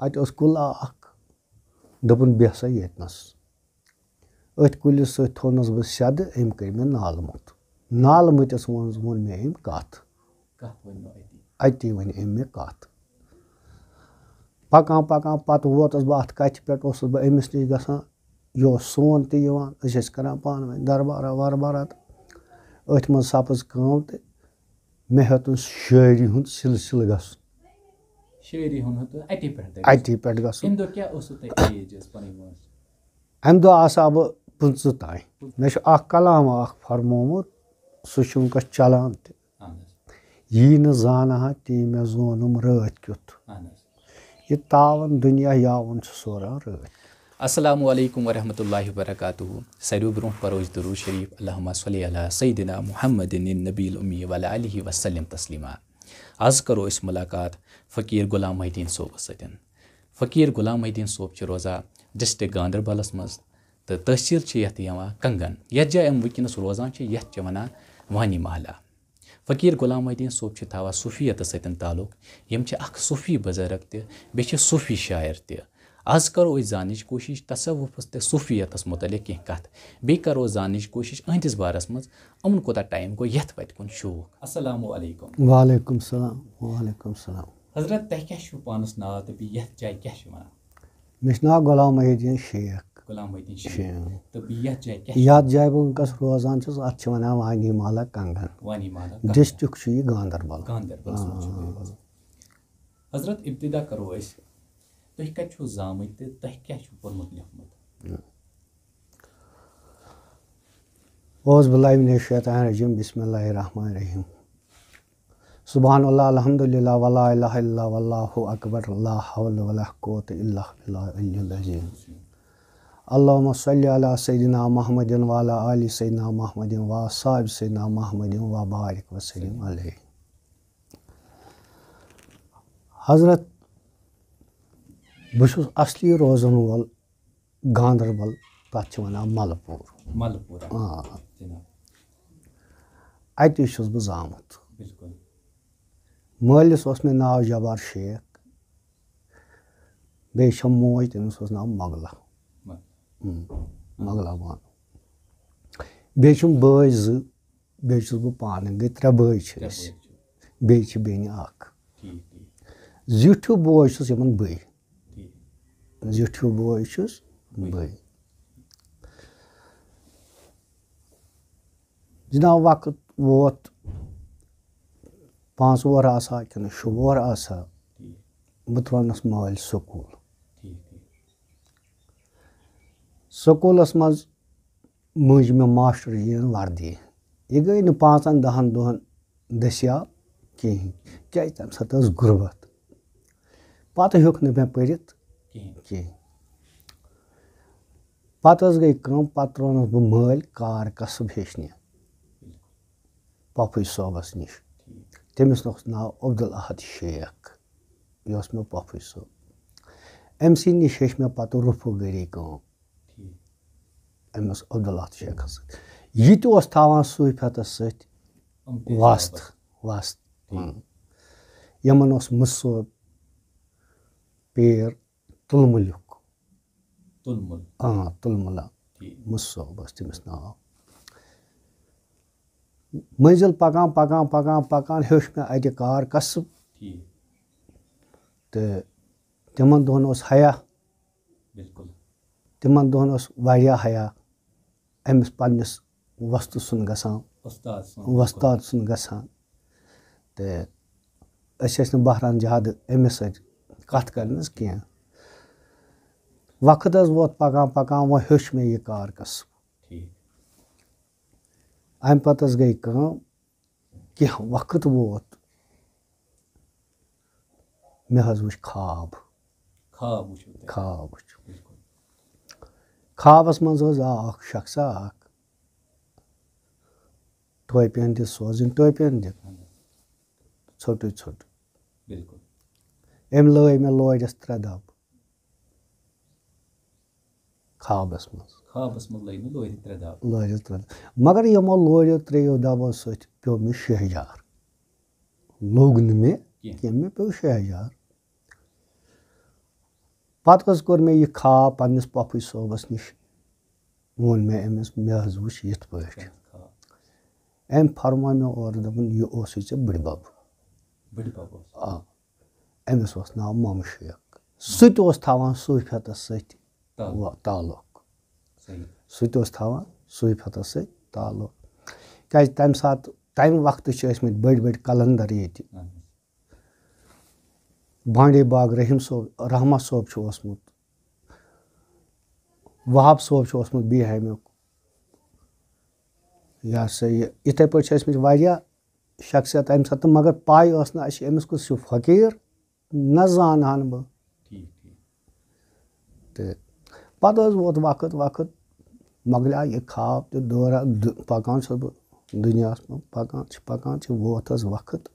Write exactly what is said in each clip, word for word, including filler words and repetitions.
اَتہِ اوس کُل اَکھ، دوٚپُن، "بیٚہہ سا ییٚتنَس۔" أتھۍ کُلِس سۭتۍ تھوٚونَس بہٕ سیٚدٕ، أمۍ کٔرۍ مےٚ نالہٕ موٚت۔ نالہٕ مٔتِس ووٚن، ووٚن مےٚ أمۍ کَتھ۔ کَتھ ؤنِو اَتی؟ اَتی ؤنۍ أمۍ مےٚ کَتھ۔ پَکان پَکان پَتہٕ ووتُس بہٕ اَتھ کَتھِ پٮ۪ٹھ، اوسُس بہٕ أمِس نِش گژھان۔ یہِ اوس سون تہِ یِوان، أسۍ ٲسۍ کَران پانہٕ ؤنۍ دربارہ وربارہ تہٕ أتھۍ منٛز سَپٕز کٲم تہٕ مےٚ ہیوٚتُن شٲعری ہُنٛد سِلسِلہٕ گژھُن۔ شٲعری ہُنٛد ہیوٚتُن اَتی پٮ۪ٹھ تۄہہِ؟ اَتی پٮ۪ٹھ گژھُن۔ اَمہِ دۄہ کیٛاہ اوسوٕ تۄہہِ ایج حظ پَنٕنۍ وٲنٛس؟ اَمہِ دۄہ آسہٕ ہا بہٕ پٕنٛژٕہ تام۔ مےٚ چھُ اَکھ کلام اَکھ فرمومُت، سُہ چھُ وٕنکٮ۪س چلان تہِ۔ اَہَن حظ۔ یی نہٕ زانہٕ ہا تی مےٚ زونُم رٲتۍ کیُتھ۔ اَہَن حظ۔ یہِ تاوَن دُنیا یاوُن چھُ سوران رٲتۍ۔ السلام علیکم ورحمۃ اللہ وبرکاتہ۔ ساروی برونٛہہ پرو أسۍ درود شریف، اللہم صلی علی سیدنا محمد النبی الامی وعلی آلہ وسلم تسلیما۔ آز کرو أسۍ ملاقات فقیر غلام محی الدین صٲبس سۭتۍ۔ فقیر غلام محی الدین صٲب چھِ روزان ڈسٹرکٹ گاندربلس منٛز تہٕ تحصیل چھِ یتھ یِوان کنگن۔ یتھ جایہِ یِم وٕنکیٚنس روزان چھِ، یتھ چھِ ونان وانی محلہ۔ فقیر غلام محی الدین صٲب چھِ تھاوان صوفیتس سۭتۍ تعلق۔ یِم چھِ اکھ صوفی بزرگ تہِ، بیٚیہِ چھِ صوفی شاعر تہِ۔ آز کرو أسۍ زاننٕچ کوٗشش تصوفس تہٕ صوفیتس متعلق کینٛہہ کتھ۔ بیٚیہِ کرو زاننٕچ کوٗشش أہنٛدِس بارس منٛز، یِمن کوٗتاہ ٹایم گوٚو یتھ وتہِ کُن شوق۔ السلام علیکم۔ وعلیکم السلام، وعلیکم السلام۔ حضرت، تۄہہِ کیٛاہ چھُو پانس ناو تہٕ بیٚیہِ یتھ جایہِ کیٛاہ چھِ ونان؟ مےٚ چھُ ناو غلام محی الدین شیخ۔ غلام محی الدین شیخ۔ شیخ۔ تہٕ بیٚیہِ یتھ جایہِ کیٛاہ چھِ یتھ ونان؟ جایہِ بہٕ وٕنکیٚس روزان چھُس، اتھ چھِ ونان وانی محلہ کنگن۔ وانی محلہ کنگن۔ ڈسٹرکٹ چھُ یہِ گاندربل۔ گاندربلس منٛز چھُو تُہۍ آ۔ روزان۔ حضرت، ابتدا کرو أسۍ، تُہۍ کتہِ چھِو زامٕتۍ تہٕ تۄہہِ کیٛاہ چھُو پوٚرمُت لیوٚکھمُت؟ اعوذ باللہ من الشیطان الرجیم، بسم اللہ الرحمن الرحیم۔ سبحان اللہ، الحمدللہ، ولا الہ الا اللہ، واللہ اکبر، لا حول ولا قوۃ الا باللہ العلی العظیم۔ اللہم صلی علی سیدنا محمد وعلی آل سیدنا محمد و اصحاب سیدنا محمد و بارک وسلم علیہ۔ حضرت، بہٕ چھُس اصلی روزن وول گاندربل، تَتھ چھِ وَنان مَلہٕ پوٗر۔ مَلہٕ پوٗر۔ آ۔ جِناب۔ اَتی چھُس بہٕ زامُت۔ بِلکُل۔ مٲلِس اوس مےٚ ناو جبار شیخ، بیٚیہِ چھَم موج، تٔمِس اوس ناو مۄغلہ۔ مۄغلہ۔ اۭں، مۄغلہ بانو۔ بیٚیہِ چھِم بٲے زٕ، بیٚیہِ چھُس بہٕ پانہٕ، گٔے ترٛےٚ بٲے چھِ ترٛےٚ أسۍ۔ بٲے چھِ۔ بیٚیہِ چھِ بیٚنہِ اَکھ۔ ٹھیٖک، ٹھیٖک۔ زیُٹھ ہیوٗ بوے چھُس یِمَن بٕے۔ ٹھیٖک۔ زیُٹھ ہیوٗ بوے چھُس بٕے۔ بٕے۔ جِناب، وقت ووت، پانٛژھ وُہر آسا کِنہٕ شُہ وُہر آسا، ٹھیٖک۔ بہٕ ترٛوونَس مٲلۍ سکوٗل۔ ٹھیٖک، ٹھیٖک۔ سکوٗلَس منٛز مٔنٛج مےٚ ماسٹر جی یَن وردی۔ یہِ گٔے نہٕ پانٛژَن دَہَن دۄہَن دٔسیاب کِہیٖنۍ، کیٛازِ تَمہِ ساتہٕ ٲس غُربت۔ پَتہٕ ہیوٚک نہٕ مےٚ پٔرِتھ کِہیٖنۍ۔ کِہیٖنۍ۔ پَتہٕ حظ گٔے کٲم، پَتہٕ ترٛوونَس بہٕ مٲلۍ کار کَسٕب ہیٚچھنہِ پۄپھٕے صٲبَس نِش۔ ٹھیٖک۔ تٔمِس اوس ناو عبدالاحد شیخ، یہِ اوس مےٚ پۄپھٕے صٲب۔ أمۍ سٕے نِش ہیٚچھ مےٚ پَتہٕ رُفوٗ گٔری کٲم۔ ٹھیٖک۔ أمِس عبدالاحد شیخَس سۭتۍ۔ یہِ تہِ اوس تھاوان صوٗفیتَس سۭتۍ یِم تہِ واسطہٕ، وابستہٕ۔ واسطہٕ۔ ٹھیٖک۔ اۭں۔ یِمَن اوس مُسہٕ صٲب پیٖر تُلمُلیُک۔ تُلمُل۔ آ، تُلمُلا۔ ٹھیٖک۔ مُسہٕ صٲب اوس تٔمِس ناو۔ مٔنٛزِل پَکان، پَکان، پَکان، پَکان ہیوٚچھ مےٚ اَتہِ کار کَسٕب۔ ٹھیٖک۔ تہٕ تِمَن دۄہَن اوس حیا۔ بِلکُل۔ تِمَن دۄہَن اوس واریاہ حیا أمِس پنٛنِس وۄستہٕ سُنٛد گژھان، وۄستاد سُنٛد۔ وۄستاد سُنٛد گژھان۔ تہٕ أسۍ ٲسۍ نہٕ بہران زیادٕ أمِس سۭتۍ کَتھ کَرنَس کینٛہہ۔ وقت حظ ووت پَکان پَکان، وۄنۍ ہیوٚچھ مےٚ یہِ کار کَسٕب۔ ٹھیٖک۔ اَمہِ پَتہٕ حظ گٔے کٲم، کینٛہہ وقت ووت، مےٚ حظ وٕچھ خواب۔ خواب وٕچھِو تۄہہِ۔ خواب وٕچھ۔ بِلکُل۔ خوابَس منٛز حظ آو اَکھ شخصا اَکھ، ٹوپہِ ہن دِتھ سوزٕنۍ، ٹوپہِ ہن دِتھ۔ اہن حظ۔ ژھوٚٹُے ژھوٚٹ۔ بِلکُل۔ أمۍ لٲے مےٚ لورِس ترٛےٚ دَب۔ خوابَس منٛز۔ خوابَس منٛز لٲے مےٚ لورِ ترٛےٚ دَب۔ لورِ ترٛےٚ دَب۔ مگر یِمو لورِ ترٛیٚیو دَبو سۭتۍ پیوٚو مےٚ شہجار۔ لوٚگ نہٕ مےٚ کینٛہہ۔ کینٛہہ، مےٚ پیوٚو شہجار۔ پتہٕ حظ کوٚر مےٚ یہِ خواب پننِس پۄپھٕج صٲبس نِش۔ ووٚن مےٚ أمِس، مےٚ حظ وٕچھ یِتھ پٲٹھۍ۔ أمۍ فرموو مےٚ اورٕ، دوٚپُن، یہِ اوسُے ژےٚ بٕڈِ بب۔ بٕڈِ بب اوس۔ آ، أمِس اوس ناو مامہٕ شیخ۔ سُہ تہِ اوس تھاوان صوٗفیتس سۭتۍ تعلق۔ و-، تعلق۔ صحیح۔ سُہ تہِ اوس تھاوان صوٗفیتس سۭتۍ تعلق۔ کیازِ تمہِ ساتہٕ، تمہِ وقتہٕ چھِ ٲسۍ مٕتۍ بٔڑۍ بٔڑۍ قلندر ییٚتہِ۔ اہن حظ۔ بانڈی باغ رحیم صٲب، رحمت صٲب چھُ اوسمُت، وہاب صٲب چھُ اوسمُت بیہامیُک۔ یہِ ہسا یہِ، یِتھے پٲٹھۍ چھِ ٲسۍ مٕتۍ واریاہ شخصیت امہِ ساتہٕ، مگر پاے ٲس نہٕ اَسہِ أمِس کُس چھُ فقیٖر، نہ زانہٕ ہن بہٕ۔ ٹھیٖک ٹھیٖک۔ تہٕ پتہٕ حظ ووت وقت، وقت مۄکلیو یہِ خواب تہِ دورہ، دُ-، پکان چھُس بہٕ دُنیاہس منٛز، پکان چھِ، پکان چھِ، ووت حظ وقت۔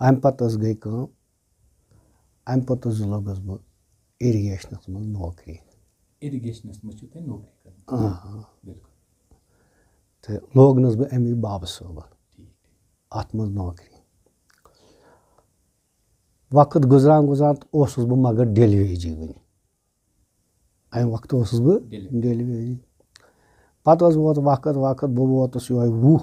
امہِ پتہٕ حظ گٔے کٲم، امہِ پتہٕ حظ لوٚگُس بہٕ اِرِگیشنس منٛز نوکری۔ اِرِگیشنس منٛز چھِو تُہۍ نوکری کران؟ آ۔ بِلکُل۔ تہٕ لوگنس بہٕ اَمی بابہٕ صٲبن ٹھیٖک ٹھیٖک۔ اتھ منٛز نوکری۔ وقت گُزران گُزران تہٕ اوسُس بہٕ مگر ڈیلی ویجی وٕنہِ۔ امہِ وقتہٕ اوسُس بہٕ ڈیلی۔ Daily veggie. پتہٕ حظ ووت وقت، وقت بہٕ ووتُس یِہوٚے وُہ،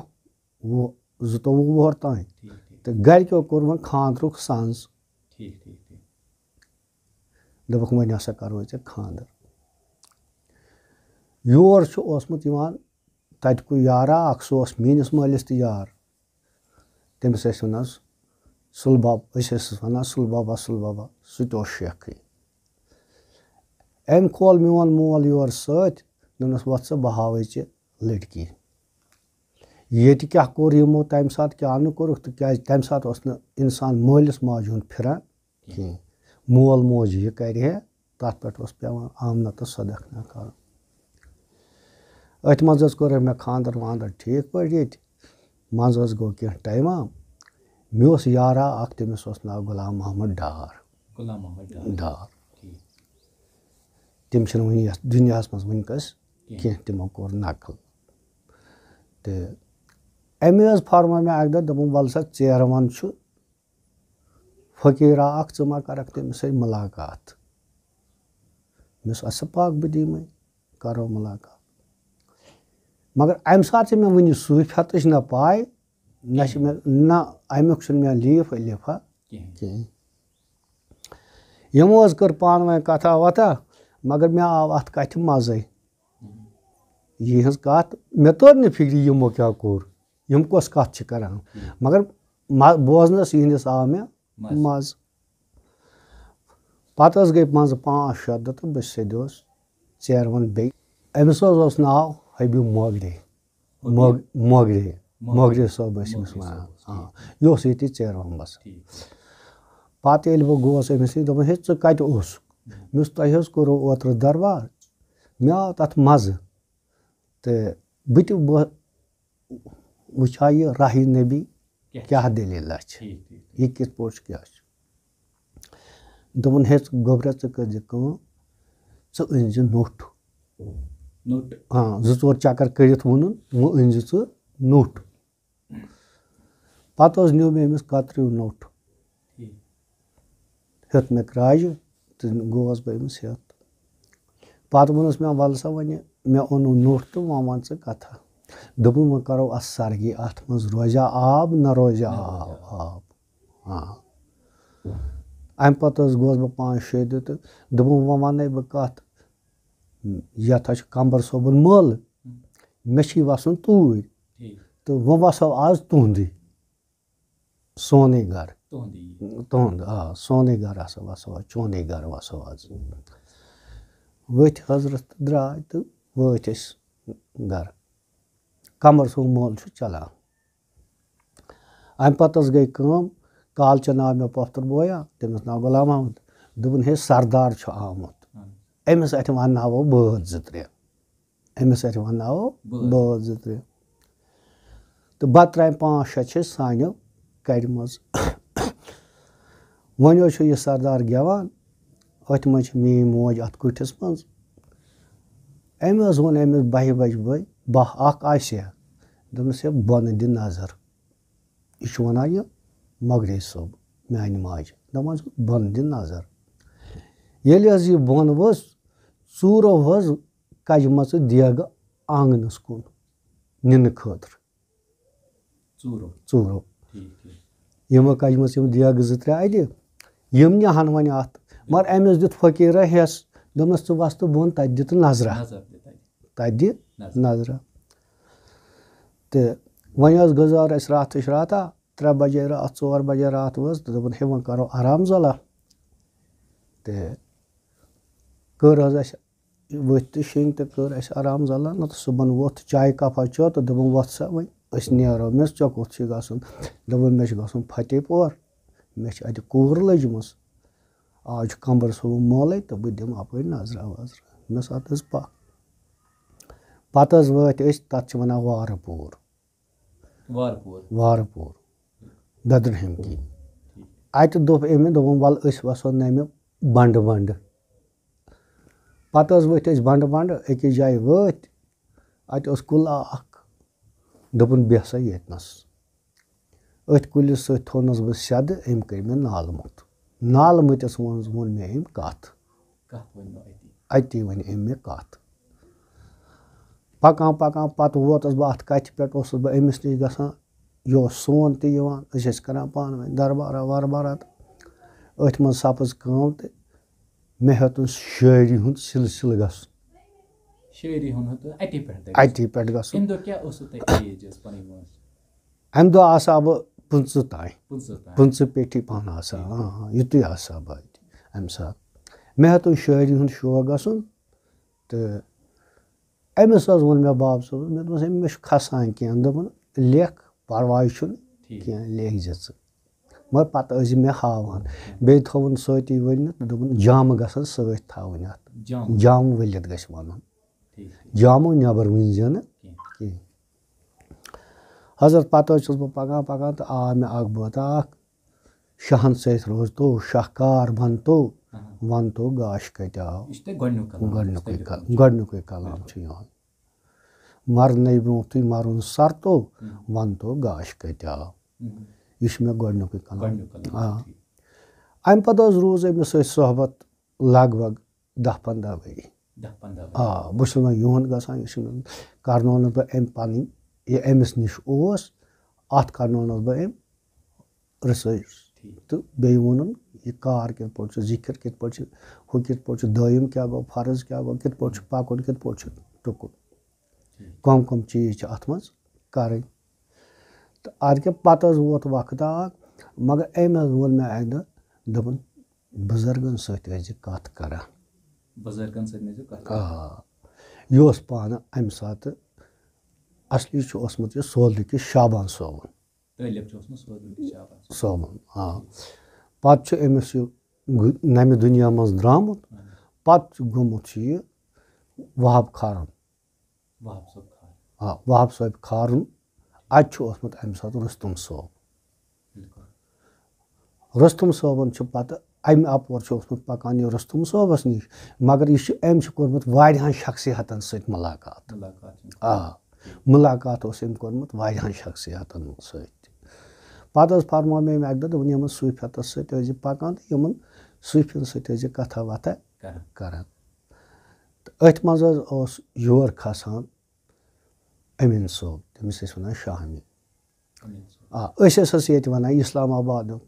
وُہ، زٕتووُہ وُہر تام۔ ٹھیٖک ٹھیٖک۔ تہٕ گرِکیو کوٚر وۄنۍ خانٛدرُک سنٛز۔ ٹھیٖک ٹھیٖک ٹھیٖک۔ دوٚپُکھ، وۄنۍ ہسا کرو ژےٚ خانٛدر۔ یور چھُ اوسمُت یِوان تَتہِ کُے یارا اکھ، سُہ اوس میٲنِس مٲلِس تہِ یار۔ تٔمِس ٲسۍ وَنان سُل بب، أسۍ ٲسِس وَنان سُل بابا، سُل بابا، سُہ تہِ اوس شیخٕے۔ أمۍ کھول میون مول یور سۭتۍ، دوٚپنَس، وۄتھ ژٕ، بہٕ ہاوَے ژےٚ لٔڑکی۔ ییٚتہِ کیٛاہ کوٚر یِمو تَمہِ ساتہٕ، کیٛاہ نہٕ کوٚرُکھ، تہٕ کیٛازِ تَمہِ ساتہٕ اوس نہٕ اِنسان مٲلِس ماجہِ ہُنٛد پھِران کِہیٖنۍ۔ مول موج یہِ کَرِ ہے، تَتھ پٮ۪ٹھ اوس پٮ۪وان آمنہ تہٕ صدقہ کرُن۔ أتھۍ منٛز حظ کوٚر مےٚ خانٛدر وانٛدر ٹھیٖک پٲٹھۍ ییٚتہِ۔ منٛزٕ حظ گوٚو کینٛہہ ٹایما۔ مےٚ اوس یارا اکھ، تٔمِس اوس ناو غلام محمد ڈار۔ غلام محمد ڈار۔ ڈار۔ ٹھیٖک۔ تِم چھِنہٕ وٕنہِ یَتھ دُنیاہَس منٛز وٕنکیٚس کینٛہہ۔ کینٛہہ، تِمو کوٚر نقل۔ تہٕ أمۍ حظ فرمٲو مےٚ اَکہِ دۄہ، دوٚپُن، وَلہٕ سا، ژیروَن چھُ فقیٖرا اکھ، ژٕ ما کرکھ تٔمِس سۭتۍ مُلاقات؟ مےٚ اوس اَسا پاک، بہٕ دِمَے، کرو مُلاقات۔ مگر اَمہِ ساتہٕ چھِ مےٚ وٕنہِ صوٗفیتٕچ نہ پاے، نہ چھِ مےٚ، نہ اَمیُک چھُنہٕ مےٚ لیٖف لیٖفا کِہیٖنۍ۔ کِہیٖنۍ۔ یِمو حظ کٔر پانہٕ ؤنۍ کتھا وتھا، مگر مےٚ آو اَتھ کَتھِ مَزَے۔ یِہٕنٛز کَتھ، مےٚ توٚر نہٕ فِکرِ یِمو کیٛاہ کوٚر، یِم کۄس کَتھ چھِ کران۔ مگر مَ-، بوزنَس یِہِنٛدِس آو مےٚ مَزٕ۔ مَزٕ۔ پَتہٕ حظ گٔے منٛزٕ پانٛژھ شےٚ دۄہ تہٕ بہٕ سیٚدیوس ژیروَن بیٚیہِ۔ أمِس حظ اوس ناو حبیب موگرے۔ موگ-، موگرے۔ موگرے۔ موگرے صٲب ٲسۍ أمِس موگرے وَنان۔ صٲب اوس، آ، یہِ اوس ییٚتی ژیروَن بَسان۔ ٹھیٖک۔ پَتہٕ ییٚلہِ بہٕ گوس أمِس نِش، دوٚپُن، ہے، ژٕ کَتہِ اوسُکھ؟ مےٚ اوس، تۄہہِ حظ کوٚروٕ اوترٕ دربار، مےٚ آو تَتھ مَزٕ۔ تہٕ بہٕ تہِ، بہٕ وٕچھِ ہا یہِ راہی نبی کیٛاہ کیٛاہ دٔلیٖلہ چھِ، ٹھیٖک ٹھیٖک۔ یہِ کِتھ پٲٹھۍ چھُ، کیٛاہ چھُ۔ دوٚپُن، ہے، ژٕ گوٚبرا، ژٕ کٔرۍ زِ کٲم، ژٕ أنۍ زِ نوٚٹھ۔ نوٚٹ۔ آ، زٕ ژور چکر کٔرِتھ ووٚنُن، وۄنۍ أنۍ زِ ژٕ نوٚٹھ۔ پتہٕ حظ نیوٗ مےٚ أمِس کتریو نوٚٹھ، ٹھیٖک۔ ہیوٚت مےٚ کرٛاجہِ تہٕ گوس بہٕ أمِس ہیوٚت۔ پتہٕ ووٚنُس مےٚ، وَلہٕ سا وۄنۍ، مےٚ اوٚنُن نوٚٹھ تہٕ وۄنۍ وَن ژٕ کتھا۔ دوٚپُن، وۄنۍ کرو اتھ سرگی، اتھ منٛز روزیا آب، نہ روزیا نہ آب، روزیا۔ آب۔ آ۔ امہِ پتہٕ حظ گوس بہٕ پانٛژھ شےٚ دۄہ تہٕ دوٚپُن، وۄنۍ وَنے بہٕ کتھ، یتھ حظ چھُ کمبر صٲبُن مٲلہٕ، مےٚ چھُے وَسُن توٗرۍ۔ ٹھیٖک۔ تہٕ وۄنۍ وَسو آز تُہُنٛدُے، سونُے گَرٕ۔ تُہُنٛدُے یہِ۔ تُہُنٛد، آ، سونُے گَرٕ ہسا وَسو آز، چونُے گَرٕ وَسو آز۔ ؤتھۍ حضرت تہٕ درٛاے تہٕ وٲتۍ أسۍ گَرٕ۔ قمر صٲب مٲلہٕ چھُ چَلان۔ اَمہِ پَتہٕ حظ گٔے کٲم، کالہٕ چَناو مےٚ پۄپھتٕر بویا، تٔمِس ناو غلام محمد، دوٚپُن، ہے، سردار چھُ آمُت، أمِس اَتھِ وَنناوو بٲتھ زٕ ترٛےٚ۔ أمِس اَتھِ وَنناوو بٲتھ۔ بٲتھ زٕ ترٛےٚ۔ تہٕ بَتہٕ ترامہِ پانٛژھ شےٚ چھِ سانیو کَرِمَژٕ۔ وۄنۍ حظ چھُ یہِ سردار گٮ۪وان، أتھۍ منٛز چھِ میٛٲنۍ موج اَتھ کُٹھِس منٛز۔ أمۍ حظ ووٚن أمِس بَہہِ بَجہِ بٲگۍ، بَہہ اَکھ آسہِ ہا۔ دوٚپنَس، ہے، بۄنہٕ دِ نظر۔ یہِ چھُ وَنان یہِ مۄگرے صٲب، میٛانہِ ماجہِ۔ دَپان چھُ، بۄنہٕ دِ نظر۔ ییٚلہِ حظ یہِ بۄن ؤژھ، ژوٗرو حظ کَجہِ مَژٕ دیگہٕ آنٛگنَس کُن نِنہٕ خٲطرٕ۔ ژوٗرو۔ ژوٗرو۔ ٹھیٖک، ٹھیٖک۔ یِمو کَجہِ مَژٕ یِم دیگہٕ زٕ ترٛےٚ اَتہِ، یِم نِہَن وۄنۍ اَتھ۔ مگر أمِس دیُت فقیٖرَس ہٮ۪س، دوٚپنَس، "ژٕ وَس تہٕ بۄن، تَتہِ دِ تہٕ نظرہ۔" نظر دِ تَتہِ۔ تَتہِ دِ نظر۔ نظرہ۔ تہٕ وۄنۍ ٲس گُزار اَسہِ راتھٕچ راتھا، ترٛےٚ بَجے راتھ، ژور بَجے راتھ وٲژ، تہٕ دوٚپُن، "ہے، وۄنۍ کَرو آرام زَلہ۔" تہٕ کٔر حظ اَسہِ ؤتھۍ تہٕ شیٚنگۍ تہٕ کٔر اَسہِ آرام زَلہ۔ نَتہٕ صُبحن ووٚتھ، چایہِ کَپا چیوٚو تہٕ دوٚپُن، "وۄتھ سا وۄنۍ، أسۍ نیرو۔" مےٚ دوٚپُس، "ژےٚ کوٚت چھُے گژھُن؟" دوٚپُن، "مےٚ چھُ گژھُن فتح پور، مےٚ چھِ اَتہِ کوٗر لٔجمٕژ، آز چھُ کمبر صٲبُن مٲلَے تہٕ بہٕ دِمہٕ اَپٲرۍ نظرا وظرا۔" مےٚ دوٚپُس، "اَدٕ حظ پَکھ۔" پَتہٕ حظ وٲتۍ أسۍ، تَتھ چھِ وَنان وارٕ پوٗر۔ وارٕ پوٗر۔ وارٕ پوٗر۔ دٔدرہامہِ کِنۍ۔ اَتہِ دوٚپ أمۍ، دوٚپُن، "وَلہٕ أسۍ وَسو نَمہِ بَنٛڈٕ بَنٛڈٕ۔" پَتہٕ حظ ؤتھۍ أسۍ بَنٛڈٕ بَنٛڈٕ، أکِس جایہِ وٲتۍ، اَتہِ اوس کُلہٕ اَکھ، دوٚپُن، "بیٚہہ سا ییٚتنَس۔" أتھۍ کُلِس سۭتۍ تھوٚونَس بہٕ سیٚدٕ، أمۍ کٔرۍ مےٚ نالہٕ موٚت۔ نالہٕ مٔتِس ووٚن، ووٚن مےٚ أمۍ کَتھ۔ کَتھ ؤنۍ مےٚ أتی؟ اَتی ؤنۍ أمۍ مےٚ کَتھ۔ پَکان پَکان پَتہٕ ووتُس بہٕ اَتھ کَتھِ پٮ۪ٹھ، اوسُس بہٕ أمِس نِش گژھان، یہِ اوس سون تہِ یِوان، أسۍ ٲسۍ کَران پانہٕ ؤنۍ دربارہ وربارہ تہٕ أتھۍ منٛز سَپٕز کٲم تہٕ مےٚ ہیوٚتُن شٲعری ہُنٛد سِلسِلہٕ گژھُن۔ شٲعری ہُنٛد ہیوٚتُن اَتی پٮ۪ٹھ تۄہہِ؟ اَتی پٮ۪ٹھ گژھُن۔ اَمہِ دۄہ کیٛاہ ٲسوٕ تۄہہِ ایج ٲس پَنٕنۍ وٲنٛس؟ اَمہِ دۄہ آسہٕ ہا بہٕ پٕنٛژٕہ تام۔ پٕنٛژٕہ تام۔ پٕنٛژٕہ پیٚٹھی پَہَن آسہٕ ہا، آ، آ، یُتُے آسہٕ ہا بہٕ اَتہِ اَمہِ ساتہٕ۔ مےٚ ہیوٚتُن شٲعری ہُنٛد شوق گژھُن تہٕ أمِس حظ ووٚن مےٚ باب صٲبَس، مےٚ دوٚپمَس، "ہے، مےٚ چھُ کھَسان کینٛہہ۔" دوٚپُن، "لیکھ، پَرواے چھُنہٕ ٹھیٖک۔ کینٛہہ، لیکھۍ زِ ژٕ۔" مگر پَتہٕ ٲسۍ زِ مےٚ ہاوان۔ بیٚیہِ تھوٚوُن سۭتی ؤنِتھ، دوٚپُن، "جامہٕ گژھن سۭتۍ تھاوٕنۍ اَتھ۔" جامہٕ۔ جامہٕ ؤلِتھ گژھِ وَنُن۔ ٹھیٖک، ٹھیٖک۔ جامہٕ نٮ۪بر ؤنۍ زِ نہٕ کینٛہہ۔ کینٛہہ۔ حضرت، پَتہٕ حظ چھُس بہٕ پَکان پَکان تہٕ آو مےٚ اَکھ بٲتھا اَکھ، "شاہَن سۭتۍ روزتو، شاہکار بنتو، اَہَن۔ وَنتو گاش کَتہِ آو؟" یہِ چھُ تۄہہِ گۄڈٕنیُک کلام، گۄڈٕنیُکُے یُس تۄہہِ کل-، لیوٚکھمُت چھُ۔ گۄڈٕنیُکُے کلام چھُ یِہوٚے۔ "مرنَے برٛونٛٹھٕے مَرُن سَرتو، اَہَن۔ وَنتو گاش کَتہِ آو؟" اَہَن۔ یہِ چھُ مےٚ گۄڈٕنیُکُے کلام۔ گۄڈٕنیُک کلام، آ۔ ٹھیٖک۔ اَمہِ پَتہٕ حظ روٗز أمِس سۭتۍ صحبت لگ بگ دَہ پنٛداہ ؤری۔ دَہ پنٛداہ ؤری۔ آ، بہٕ چھُس وۄنۍ یُہُنٛد گژھان، یہِ چھُنہٕ، کرنوونَس بہٕ أمۍ پَنٕنۍ، یہِ أمِس نِش اوس، اَتھ کرنوونَس بہٕ أمۍ research۔ ٹھیٖک۔ تہٕ بیٚیہِ ووٚنُن، یہِ کار کِتھ پٲٹھۍ چھُ، ذِکِر کِتھ پٲٹھۍ چھُ، ہُہ کِتھ پٲٹھۍ چھُ، دٲیِم کیٛاہ گوٚو، فرض کیٛاہ گوٚو، کِتھ پٲٹھۍ چھُ پَکُن، کِتھ پٲٹھۍ چھُ ٹُکُن، ٹھیٖک۔ کَم کَم چیٖز چھِ اَتھ منٛز کَرٕنۍ۔ تہٕ اَدٕ کیٛاہ پَتہٕ حظ ووت وقت اَکھ، مگر أمۍ حظ ووٚن مےٚ اَکہِ دۄہ، دوٚپُن، بُزرگن سۭتۍ ٲسۍ زِ کَتھ کران۔ بُزرگن سۭتۍ ٲسۍ زِ کَتھ کران۔ آ، یہِ اوس پانہٕ اَمہِ ساتہٕ اَصلی چھُ اوسمُت یہِ سولرٕ کِس شابان صٲبُن۔ طٲلب چھُ اوسمُت سولرٕ کِس شابان صٲبُن۔ صٲبُن، آ۔ پَتہٕ چھُ أمِس یہِ گُ-، نَمہِ دُنیا منٛز درٛامُت۔ اہن۔ پَتہٕ چھُ گوٚمُت چھُ یہِ وہاب کھارُن۔ وہاب صٲب کھارُن۔ آ، وہاب صٲب کھارُن۔ اَتہِ چھُ اوسمُت اَمہِ ساتہٕ رُستُم صٲب۔ بِلکُل۔ رُستُم صٲبُن چھُ پَتہٕ اَمہِ اَپور چھُ اوسمُت پَکان یہِ رُستُم صٲبَس نِش، مگر یہِ چھُ، أمۍ چھُ کوٚرمُت واریاہَن شخصیتَن سۭتۍ مُلاقات۔ مُلاقات چھُ۔ آ، مُلاقات اوس أمۍ کوٚرمُت واریاہَن شخصیتَن سۭتۍ۔ پَتہٕ حظ فرموو مےٚ أمۍ اَکہِ دۄہ، دوٚپُن، "یِمَن صوٗفیَتَس سۭتۍ ٲسۍ زِ پَکان تہٕ یِمَن صوٗفیَن سۭتۍ ٲسۍ زِ کَتھا وَتھا کران۔ کران۔" تہٕ أتھۍ منٛز حظ اوس یور کھسان أمیٖن صٲب، تٔمِس ٲسۍ وَنان شاہ أمیٖن۔ أمیٖن صٲب۔ آ، أسۍ ٲسۍ ییٚتہِ وَنان اِسلام آبادُک۔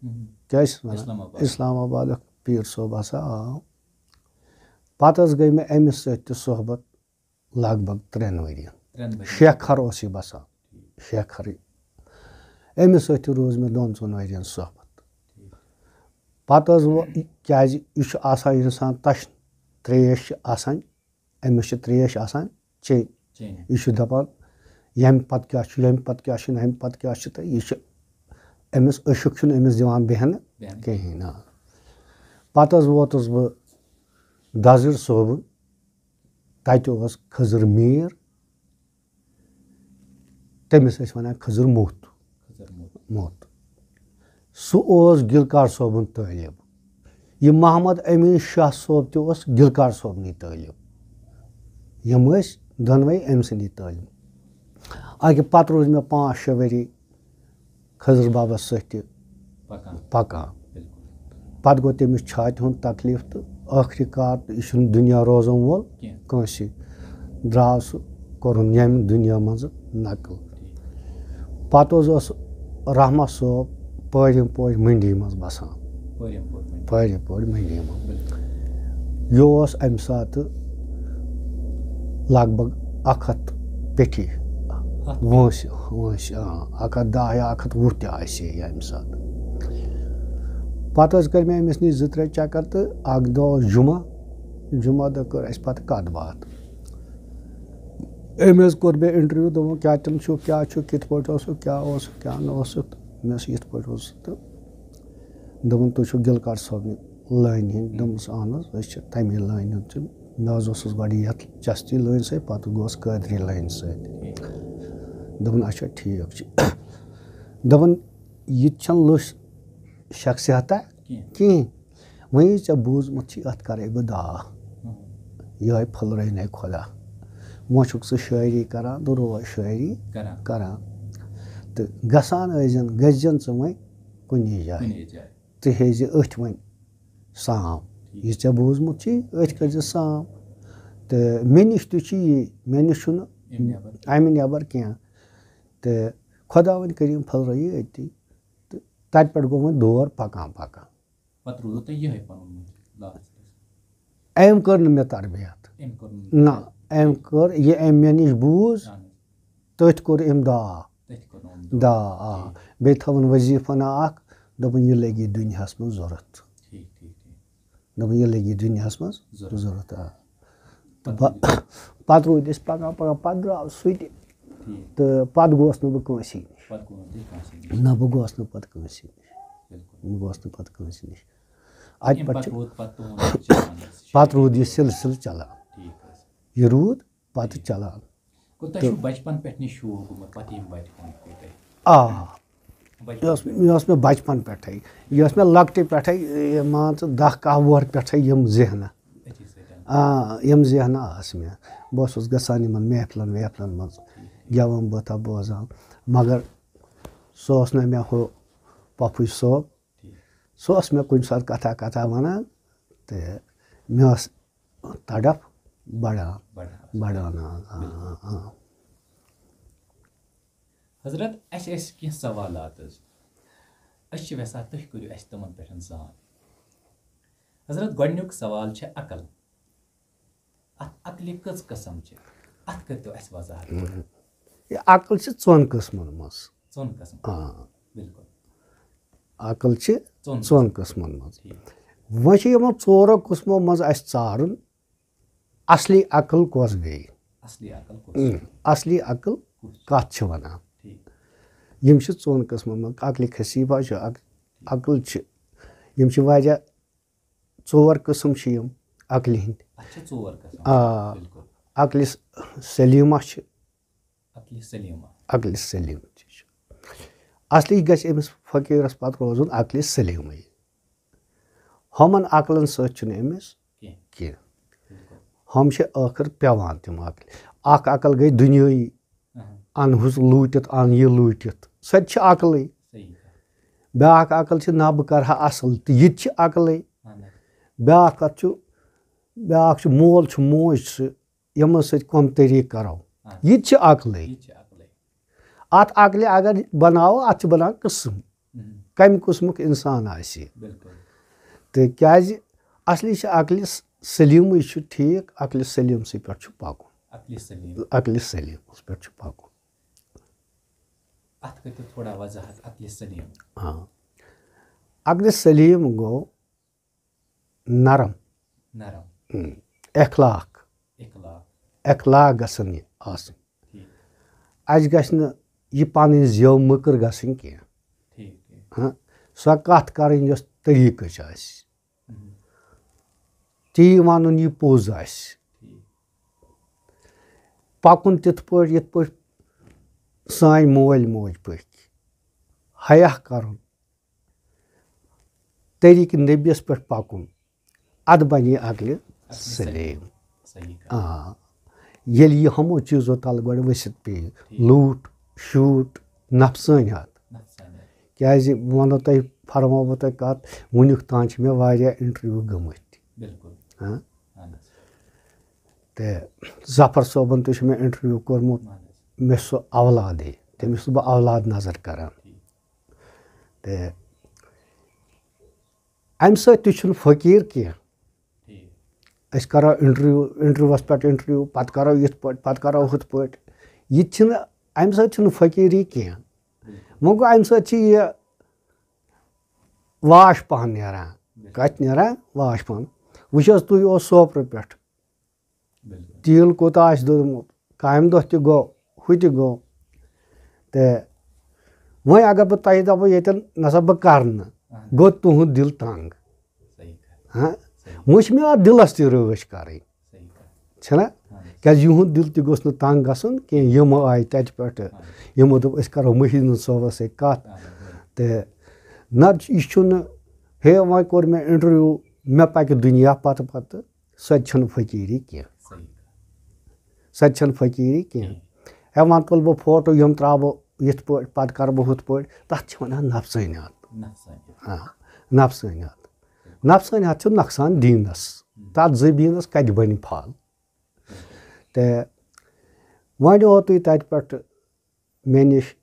مہم۔ کیٛاہ ٲسۍ وَنان؟ اِسلام آباد۔ اِسلام آبادُک پیٖر صٲب ہسا آو۔ پَتہٕ حظ گٔے مےٚ أمِس سۭتۍ تہِ صحبت لگ بگ ترٛٮ۪ن ؤرِین۔ ترٛٮ۪ن ؤرِین۔ شیخر اوس یہِ بَسان۔ شیخرٕے۔ أمِس سۭتۍ تہِ روٗز مےٚ دۄن ژۄن ؤرِین صحبت۔ ٹھیٖک۔ پَتہٕ حظ وۄنۍ، کیٛازِ یہِ چھُ آسان اِنسان تَشنہٕ، ترٛیش چھِ آسان، أمِس چھِ ترٛیش آسان چیٚنۍ۔ چیٚنۍ۔ یہِ چھُ دَپان، ییٚمہِ پَتہٕ کیٛاہ چھُ، ییٚمہِ پَتہٕ کیٛاہ چھُ، ییٚمہِ پَتہٕ کیٛاہ چھُ، تہٕ یہِ چھُ أمِس عشق چھُنہٕ أمِس دِوان بیٚہنہٕ بیٚہنہٕ۔ کِہیٖنۍ، آ۔ پَتہٕ حظ ووتُس بہٕ دَزٕر صٲبُن، تَتہِ اوس خٔزٕر میٖر، تٔمِس ٲسۍ وَنان خٔزٕر موٚتھ۔ خٔزٕر موٚتھ۔ موٚتھ۔ سُہ اوس گِلکار صٲبُن طٲلب۔ یہِ محمد امیٖن شاہ صٲب تہِ اوس گِلکار صٲبنٕے طٲلب۔ یِم ٲسۍ دۄنوَے أمۍ سٕنٛدی طٲلب۔ اَکہِ پَتہٕ روٗز مےٚ پانٛژھ شےٚ ؤری خٔزٕر بابَس سۭتۍ تہِ پَکان۔ پَکان۔ بِلکُل۔ پَتہٕ گوٚو تٔمِس چھاتہِ ہُنٛد تکلیٖف تہٕ ٲخری کار تہٕ یہِ چھُنہٕ دُنیا روزَن وول کینٛہہ۔ کٲنٛسہِ۔ درٛاو سُہ، کوٚرُن ییٚمہِ دُنیا منٛز نقل۔ پَتہٕ حظ اوس رحمت صٲب پٲرِم پورِ مٔنڈی منٛز بَسان۔ پٲرِم پورِ مٔنڈی۔ پٲرِم پورِ مٔنڈی منٛز۔ بِلکُل۔ یہِ اوس اَمہِ ساتہٕ لگ بگ اَکھ ہَتھ پیٚٹھی۔ ہَتھ۔ وٲنٛسہِ، وٲنٛسہِ، آ، اَکھ ہَتھ دَہ یا اَکھ ہَتھ وُہ تہِ آسہِ ہے اَمہِ ساتہٕ۔ پَتہٕ حظ کٔرۍ مےٚ أمِس نِش زٕ ترٛےٚ چَکَر تہٕ اَکھ دۄہ اوس جُمعہ، جُمعہ دۄہ کٔر اَسہِ پَتہٕ کَتھ باتھ۔ أمۍ حظ کوٚر مےٚ اِنٹروِو، دوٚپُن، "کیٛاہ تِم چھِو، کیٛاہ چھُ، کِتھ پٲٹھۍ اوسُکھ، کیٛاہ اوسُکھ، کیٛاہ نہٕ اوسُکھ؟" تہٕ مےٚ اوس یِتھ پٲٹھۍ اوس تہٕ دوٚپُن، "تُہۍ چھِو گِلہٕ کاٹ صٲبنہِ لٲنہِ ہِنٛدۍ؟" دوٚپمَس، "اَہن حظ، أسۍ چھِ تَمی لٲنہِ ہُنٛد تہٕ مےٚ حظ اوسُس گۄڈٕ یَتھ چَستی لٲنہِ سۭتۍ، پَتہٕ گوس قٲدری لٲنہِ سۭتۍ۔" دوٚپُن، "اچھا، ٹھیٖک چھُ۔" دوٚپُن، "یہِ تہِ چھَنہٕ لٔژھ شخصیتہ کینٛہہ۔ کِہیٖنۍ۔ وۄنۍ یہِ ژےٚ بوٗزمُت چھُ، اَتھ کَرَے بہٕ دعا۔ ہُم۔ یِہوٚے پھٔلرٲے نے خۄدا۔ وۄنۍ چھُکھ ژٕ شٲعری کَران تہٕ روز شٲعری کران۔ کَران۔ تہٕ گژھان ٲسۍزٮ۪ن، گٔژھۍزٮ۪ن ژٕ وۄنۍ کُنی جایہِ۔ کُنی جایہِ۔ ژٕ ہیٚزِ أتھۍ وۄنۍ سام۔ ٹھیٖک۔ یہِ ژےٚ بوٗزمُت چھُے، أتھۍ کٔرۍزِ سام۔" تہٕ مےٚ نِش تہِ چھُ یی، مےٚ نِش چھُنہٕ اَمہِ نٮ۪بر۔ اَمہِ نٮ۪بر کینٛہہ۔ تہٕ خۄداوندِ کٔرِنۍ پھٔلرٲیی أتی۔ تہٕ تَتہِ پٮ۪ٹھ گوٚو وۄنۍ دور پَکان پَکان۔ پَتہٕ روٗدوٕ تۄہہِ یِہوٚے پَنُن مٔنزِل لاسٹَس؟ أمۍ کٔر نہٕ مےٚ تربیت۔ أمۍ کوٚر نہٕ نہ، أمۍ کٔر، یہِ أمۍ مےٚ نِش بوٗز، اَہَن حظ۔ تٔتھۍ کوٚر أمۍ دعا۔ تٔتھۍ کوٚر نہٕ أمۍ دعا۔ دعا، آ۔ ٹھیٖک۔ بیٚیہِ تھٲوٕن وظیٖفہٕ ہنا اَکھ، دوٚپُن، "یہِ لٔگی دُنیاہَس منٛز ضوٚرَتھ۔" ٹھیٖک، ٹھیٖک، ٹھیٖک۔ دوٚپُن، "یہِ لٔگی دُنیاہَس منٛز ضوٚرَتھ۔ ضوٚرَتھ، آ۔" تہٕ پَتہٕ، پَتہٕ روٗدۍ أسۍ پَکان پَکان، پَتہٕ درٛاو سُہ تہِ۔ ٹھیٖک۔ تہٕ پَتہٕ گوس نہٕ بہٕ کٲنٛسی نِش۔ پَتہٕ گوٚو نہٕ تُہۍ کٲنٛسہِ نِش۔ نہ، بہٕ گوس نہٕ پَتہٕ کٲنٛسی نِش۔ بِلکُل۔ بہٕ گوس نہٕ پَتہٕ کٲنٛسی نِش۔ اَتہِ اَمہِ پَتہٕ پَتہٕ چھِ، روٗد پَتہٕ تُہُنٛد یہِ چَلان حظ؟ پَتہٕ روٗد یہِ سِلسِلہٕ چَلان۔ ٹھیٖک حظ۔ یہِ روٗد پَتہٕ چَلان۔ گوٚو تۄہہِ تہٕ چھُو بَچپَن پٮ۪ٹھ نِش شوق گوٚمُت، پَتہٕ یِم بَچپَن پٮ۪ٹھ تۄہہِ؟ آ۔ بَچپَن یہِ اوس، پٮ۪ٹھ؟ یہِ اوس مےٚ بَچپَن پٮ۪ٹھَے۔ یہِ اوس مےٚ لۄکٹہِ پٮ۪ٹھَے، یہِ مان ژٕ، دَہ کاہ وُہَر پٮ۪ٹھَے یِم ذہنہٕ۔ أتھی سۭتۍ۔ آ، یِم ذہنہٕ آسہٕ مےٚ۔ بہٕ اوسُس گژھان یِمَن محفلَن وحفلَن منٛز، گٮ۪وَن بٲتھا بوزان۔ مگر سُہ اوس نہٕ مےٚ ہُہ پۄپھٕج صٲب۔ ٹھیٖک۔ سُہ اوس مےٚ کُنہِ ساتہٕ کَتھا کَتھا وَنان تہٕ مےٚ ٲس تڑپھ بڑان، بڑان۔ بڑان، آ، آ، آ۔ حضرت، اَسہِ ٲسۍ کینٛہہ سوالات حظ۔ أسۍ چھِ یژھان تُہۍ کٔرِو اَسہِ تِمن پٮ۪ٹھ زان۔ حضرت، گۄڈٕنیُک سوال چھِ عقل۔ اَتھ عقلہِ کٔژ قٕسم چھِ؟ اَتھ کٔرۍتو اَسہِ وضاحت۔ یہِ عقل چھِ ژۄن قٕسمن منٛز۔ ژۄن قٕسمن۔ آ۔ بِلکُل۔ عقل چھِ ژۄن ژۄن قٕسمن۔ قٕسمن منٛز۔ ٹھیٖک۔ وۄنۍ چھِ یِمن ژورو قٕسمو منٛز اَسہِ ژارُن، اصلی عقل کۄس گٔے؟ اصلی عقل کۄس اۭں، چھِ؟ اصلی عقل کُس چھُ؟ کتھ چھِ ونان؟ ٹھیٖک۔ یِم چھِ ژۄن قٕسمن منٛز۔ عقلِ خفیفہ چھُ، عق-، عقل چھِ، یِم چھِ واریاہ، ژور قٕسم چھِ یِم عقلہِ ہٕنٛدۍ۔ اَتھ چھِ ژور قٕسم۔ آ، بِلکُل۔ عقلِ س-، سلیمہ چھِ۔ عقلِ سلیمہ۔ عقلِ سلیم تہِ چھُ۔ اصلی گژھِ أمِس فقیٖرس پتہٕ روزُن عقلِ سلیمٕے۔ ہُمن عقلن سۭتۍ چھُنہٕ أمِس کینٛہہ۔ کینٛہہ۔ بِلکُل۔ ہُم چھِ ٲخٕر پٮ۪وان تِم عقلہِ۔ اکھ عقل گٔے دُنیٲیی، اہم۔ اَن ہُہ لوٗٹِتھ، اَن یہِ لوٗٹِتھ، سۄ تہِ چھِ عقلٕے۔ صحیح کَتھ۔ بیٛاکھ عقل چھِ، نہ، بہٕ کَرٕ ہا اَصٕل، تہٕ یہِ تہِ چھِ عقلٕے۔ اہن حظ۔ بیٛاکھ کَتھ چھُ، بیٛاکھ چھُ مول چھُ موج چھِ، یِمن سۭتۍ کۄم طریٖقہٕ کرو۔ اہن۔ یہِ تہِ چھِ عقلٕے۔ یہِ تہِ چھِ عقلٕے۔ اتھ عقلہِ اگر بناوو، اتھ چھِ بنان قٕسم۔ اہم۔ کمہِ قٕسمُک انسان آسہِ۔ بِلکُل۔ تہٕ کیازِ اصلی چھِ عقلہِ س-، سلیمٕے چھُ ٹھیٖک، عقلہِ سلیمسٕے پٮ۪ٹھ چھُ پکُن۔ عقلہِ سلیم۔ عقلہِ سلیمس پٮ۪ٹھ چھُ پکُن۔ اتھ کٔرِو تھوڑا وضاحت، عقلہِ سلیم۔ آ۔ عقلہِ سلیم گوٚو نرم۔ نرم۔ اۭں۔ اخلاق۔ اخلاق۔ اخلاق گژھن یہِ آسٕنۍ۔ ٹھیٖک۔ اَسہِ گژھِ نہٕ یہِ پنٕنۍ زیو مٔکٕر گژھٕنۍ کینٛہہ۔ ٹھیٖک، ٹھیٖک۔ ہاں، سۄ کتھ کرٕنۍ یۄس طریٖقٕچ آسہِ۔ اہم۔ تی ونُن یہِ پوٚز آسہِ۔ ٹھیٖک۔ پکُن تِتھ پٲٹھۍ یِتھ پٲٹھۍ سٲنۍ مٲلۍ موج پٔکۍ۔ حیا کرُن۔ طریٖقہٕ نبیَس پٮ۪ٹھ پَکُن، اَدٕ بَنہِ یہِ عقلِ عقلِ سلیم۔ سلیم۔ صحیح کَتھ۔ آ، ییٚلہِ یہِ ہُمو چیٖزو تَل گۄڈٕ ؤسِتھ پیٚیہِ، ٹھیٖک۔ لوٗٹھ، شوٗٹ، نفسٲنیات۔ نفسانیت۔ کیٛازِ بہٕ وَنو تۄہہِ، فرماوو بہٕ تۄہہِ کَتھ، وٕنیُک تام چھِ مےٚ واریاہ انٹرویو گٔمٕتۍ۔ بِلکُل۔ ہاں؟ اہن حظ۔ تہٕ ظفر صٲبُن تہِ چھُ مےٚ انٹرویو کوٚرمُت۔ اہن حظ۔ مےٚ چھُ سُہ اولادٕے، تٔمِس چھُس بہٕ اولاد نظر کران۔ ٹھیٖک۔ تہٕ اَمہِ سۭتۍ تہِ چھُنہٕ فقیٖر کینٛہہ۔ ٹھیٖک۔ أسۍ کرو انٹرویو، انٹرویوَس پٮ۪ٹھ انٹرویو، پَتہٕ کرو یِتھ پٲٹھۍ، پَتہٕ کرو ہُتھ پٲٹھۍ۔ یہِ تہِ چھِنہٕ، اَمہِ سۭتۍ چھُنہٕ فقیٖری کینٛہہ۔ بِلکُل۔ وۄنۍ گوٚو، اَمہِ سۭتۍ چھِ یہِ واش پَہَن نیران۔ بِلکُل۔ کَتہِ نیران؟ واش پَہَن۔ وٕچھ حظ، تُہۍ اوس سوپرٕ پٮ۪ٹھ۔ بِلکُل۔ تیٖل کوٗتاہ آسہِ دوٚدمُت، کامہِ دۄہ تہِ گوٚو، ہُہ تہِ گوٚو۔ تہٕ وۄنۍ اگر بہٕ تۄہہِ دَپہٕ ییٚتٮ۪ن نسا بہٕ کَرٕ نہٕ، اہن۔ گوٚو تُہُنٛد دِل تنٛگ۔ صحیح کَتھ۔ ہاں؟ صحیح۔ وۄنۍ چھِ مےٚ اَتھ دِلَس تہِ رٲچھ کَرٕنۍ۔ صحیح کَتھ۔ چھَنا؟ اہن۔ کیٛازِ یِہُنٛد دِل تہِ گوٚژھ نہٕ تنٛگ گژھُن کینٛہہ، یِم آے تَتہِ پٮ۪ٹھٕ، اہن۔ یِمو دوٚپ أسۍ کَرو محی الدیٖن صٲبَس سۭتۍ کَتھ۔ اہن۔ تہٕ نَتہٕ یہِ چھُنہٕ، ہے وۄنۍ کوٚر مےٚ انٹرویو، مےٚ پَکہِ دُنیا پَتہٕ پَتہٕ۔ سۄ تہِ چھَنہٕ فقیٖری کینٛہہ۔ صحیح۔ سۄ تہِ چھَنہٕ فقیٖری کینٛہہ۔ ہے، وۄنۍ تُلہٕ بہٕ فوٹو، یِم ترٛاوٕ بہٕ یِتھ پٲٹھۍ، پَتہٕ کَرٕ بہٕ ہُتھ پٲٹھۍ، تَتھ چھِ وَنان نفسٲنیات۔ نفسٲنیات۔ آ، نفسٲنیات۔ نفسٲنیات چھُ نۄقصان دیٖنَس۔ ہُم۔ تَتھ زٔمیٖنَس کَتہِ بَنہِ پھل؟ تہٕ وۄنۍ اوتُے تَتہِ پٮ۪ٹھ مےٚ نِش،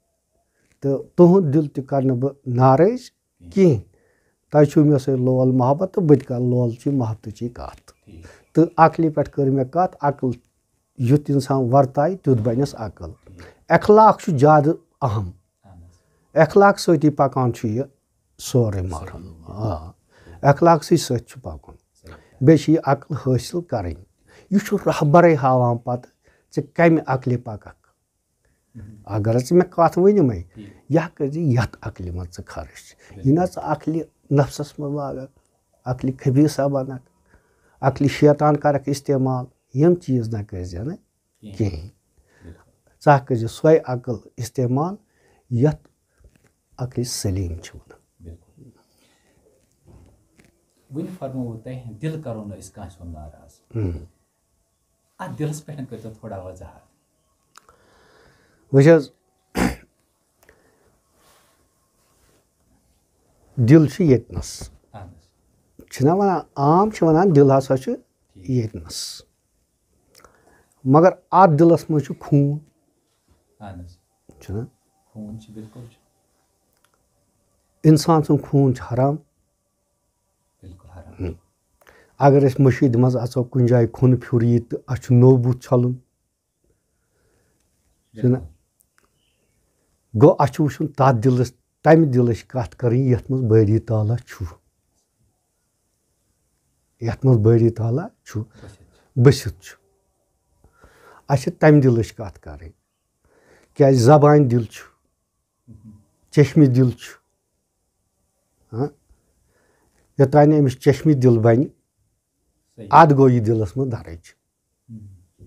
تہٕ تُہُنٛد دِل تہِ کَرنہٕ بہٕ ناراض کِہیٖنۍ۔ تۄہہِ چھُو مےٚ سۭتۍ لول محبت تہٕ بہٕ تہِ کَرٕ لولچی محبتٕچی کَتھ۔ ٹھیٖک۔ تہٕ عقلہِ پٮ۪ٹھ کٔر مےٚ کَتھ، عقل یُتھ اِنسان وَرتایہِ، تیُتھ بَنٮ۪س عقل۔ ٹھیٖک۔ اخلاق چھُ زیادٕ اہم۔ اہن حظ۔ اخلاق سۭتی پَکان چھُ یہِ سورُے مرحلہٕ۔ سورُے۔ آ، اخلاقسٕے سۭتۍ چھُ پَکُن۔ صحیح۔ بیٚیہِ چھِ یہِ عقل حٲصِل کَرٕنۍ۔ یہِ چھُ رہبرے ہاوان پَتہٕ ژٕ کَمہِ عقلہِ پَکَکھ۔ مہم۔ اگر ژٕ مےٚ کَتھ ؤنِمَے، ٹھیٖک۔ یہِ ہا کٔرۍ زِ یَتھ عقلہِ منٛز ژٕ خرٕچ۔ بِلکُل۔ یہِ نہ ژٕ عقلہِ نفسَس منٛز لاگَکھ، عقلہِ خبیٖثہ بَنَکھ، عقلہِ شیطان کَرَکھ استعمال، یِم چیٖز نہ کٔرۍ زِ نہٕ کِہیٖنۍ۔ کِہیٖنۍ۔ بِلکُل۔ ژٕ ہا کٔرۍ زِ سۄے عقل استعمال، یَتھ عقلہِ سلیٖم چھِ وَنان۔ بِلکُل۔ وٕنہِ فرمووُ تۄہہِ، دِل کَرو نہٕ أسۍ کٲنٛسہِ ہُنٛد ناراض۔ ہم۔ اَتھ دِلَس پٮ۪ٹھ کٔرۍتو تھوڑا وضاحت۔ وٕچھ حظ، دِل چھُ ییٚتنَس۔ اہن حظ۔ چھِنہ وَنان، عام چھِ وَنان دِل ہسا چھُ ٹھیٖک۔ ییٚتنَس۔ مگر اَتھ دِلَس منٛز چھُ خوٗن۔ اہن حظ۔ چھُنہ؟ خوٗن چھُ، بِلکُل چھُ۔ اِنسان سُنٛد خوٗن چھُ حرام۔ بِلکُل حرام۔ ہم۔ اگر أسۍ مٔشیٖد منٛز اَژو، کُنہِ جایہِ خوٗنہٕ پھیُر یی تہٕ اَسہِ چھُ نوٚو بُتھ چھَلُن۔ چھُنہ؟ بِلکُل۔ گوٚو، اَسہِ چھُ وٕچھُن تَتھ دِلَس، تَمہِ دِلٕچ کَتھ کَرٕنۍ، یَتھ منٛز بٲری تعالیٰ چھُ۔ یَتھ منٛز بٲری تعالیٰ چھُ۔ بٔسِتھ۔ بٔسِتھ چھُ۔ اَسہِ چھِ تَمہِ دِلٕچ کَتھ کَرٕنۍ۔ کیٛازِ زبانہِ دِل چھُ۔ مہم۔ چشمہِ دِل چھُ۔ ہاں؟ یوٚتام نہٕ أمِس چشمہِ دِل بَنہِ، صحیح۔ اَدٕ گوٚو یہِ دِلَس منٛز دَرٕج۔ مہم۔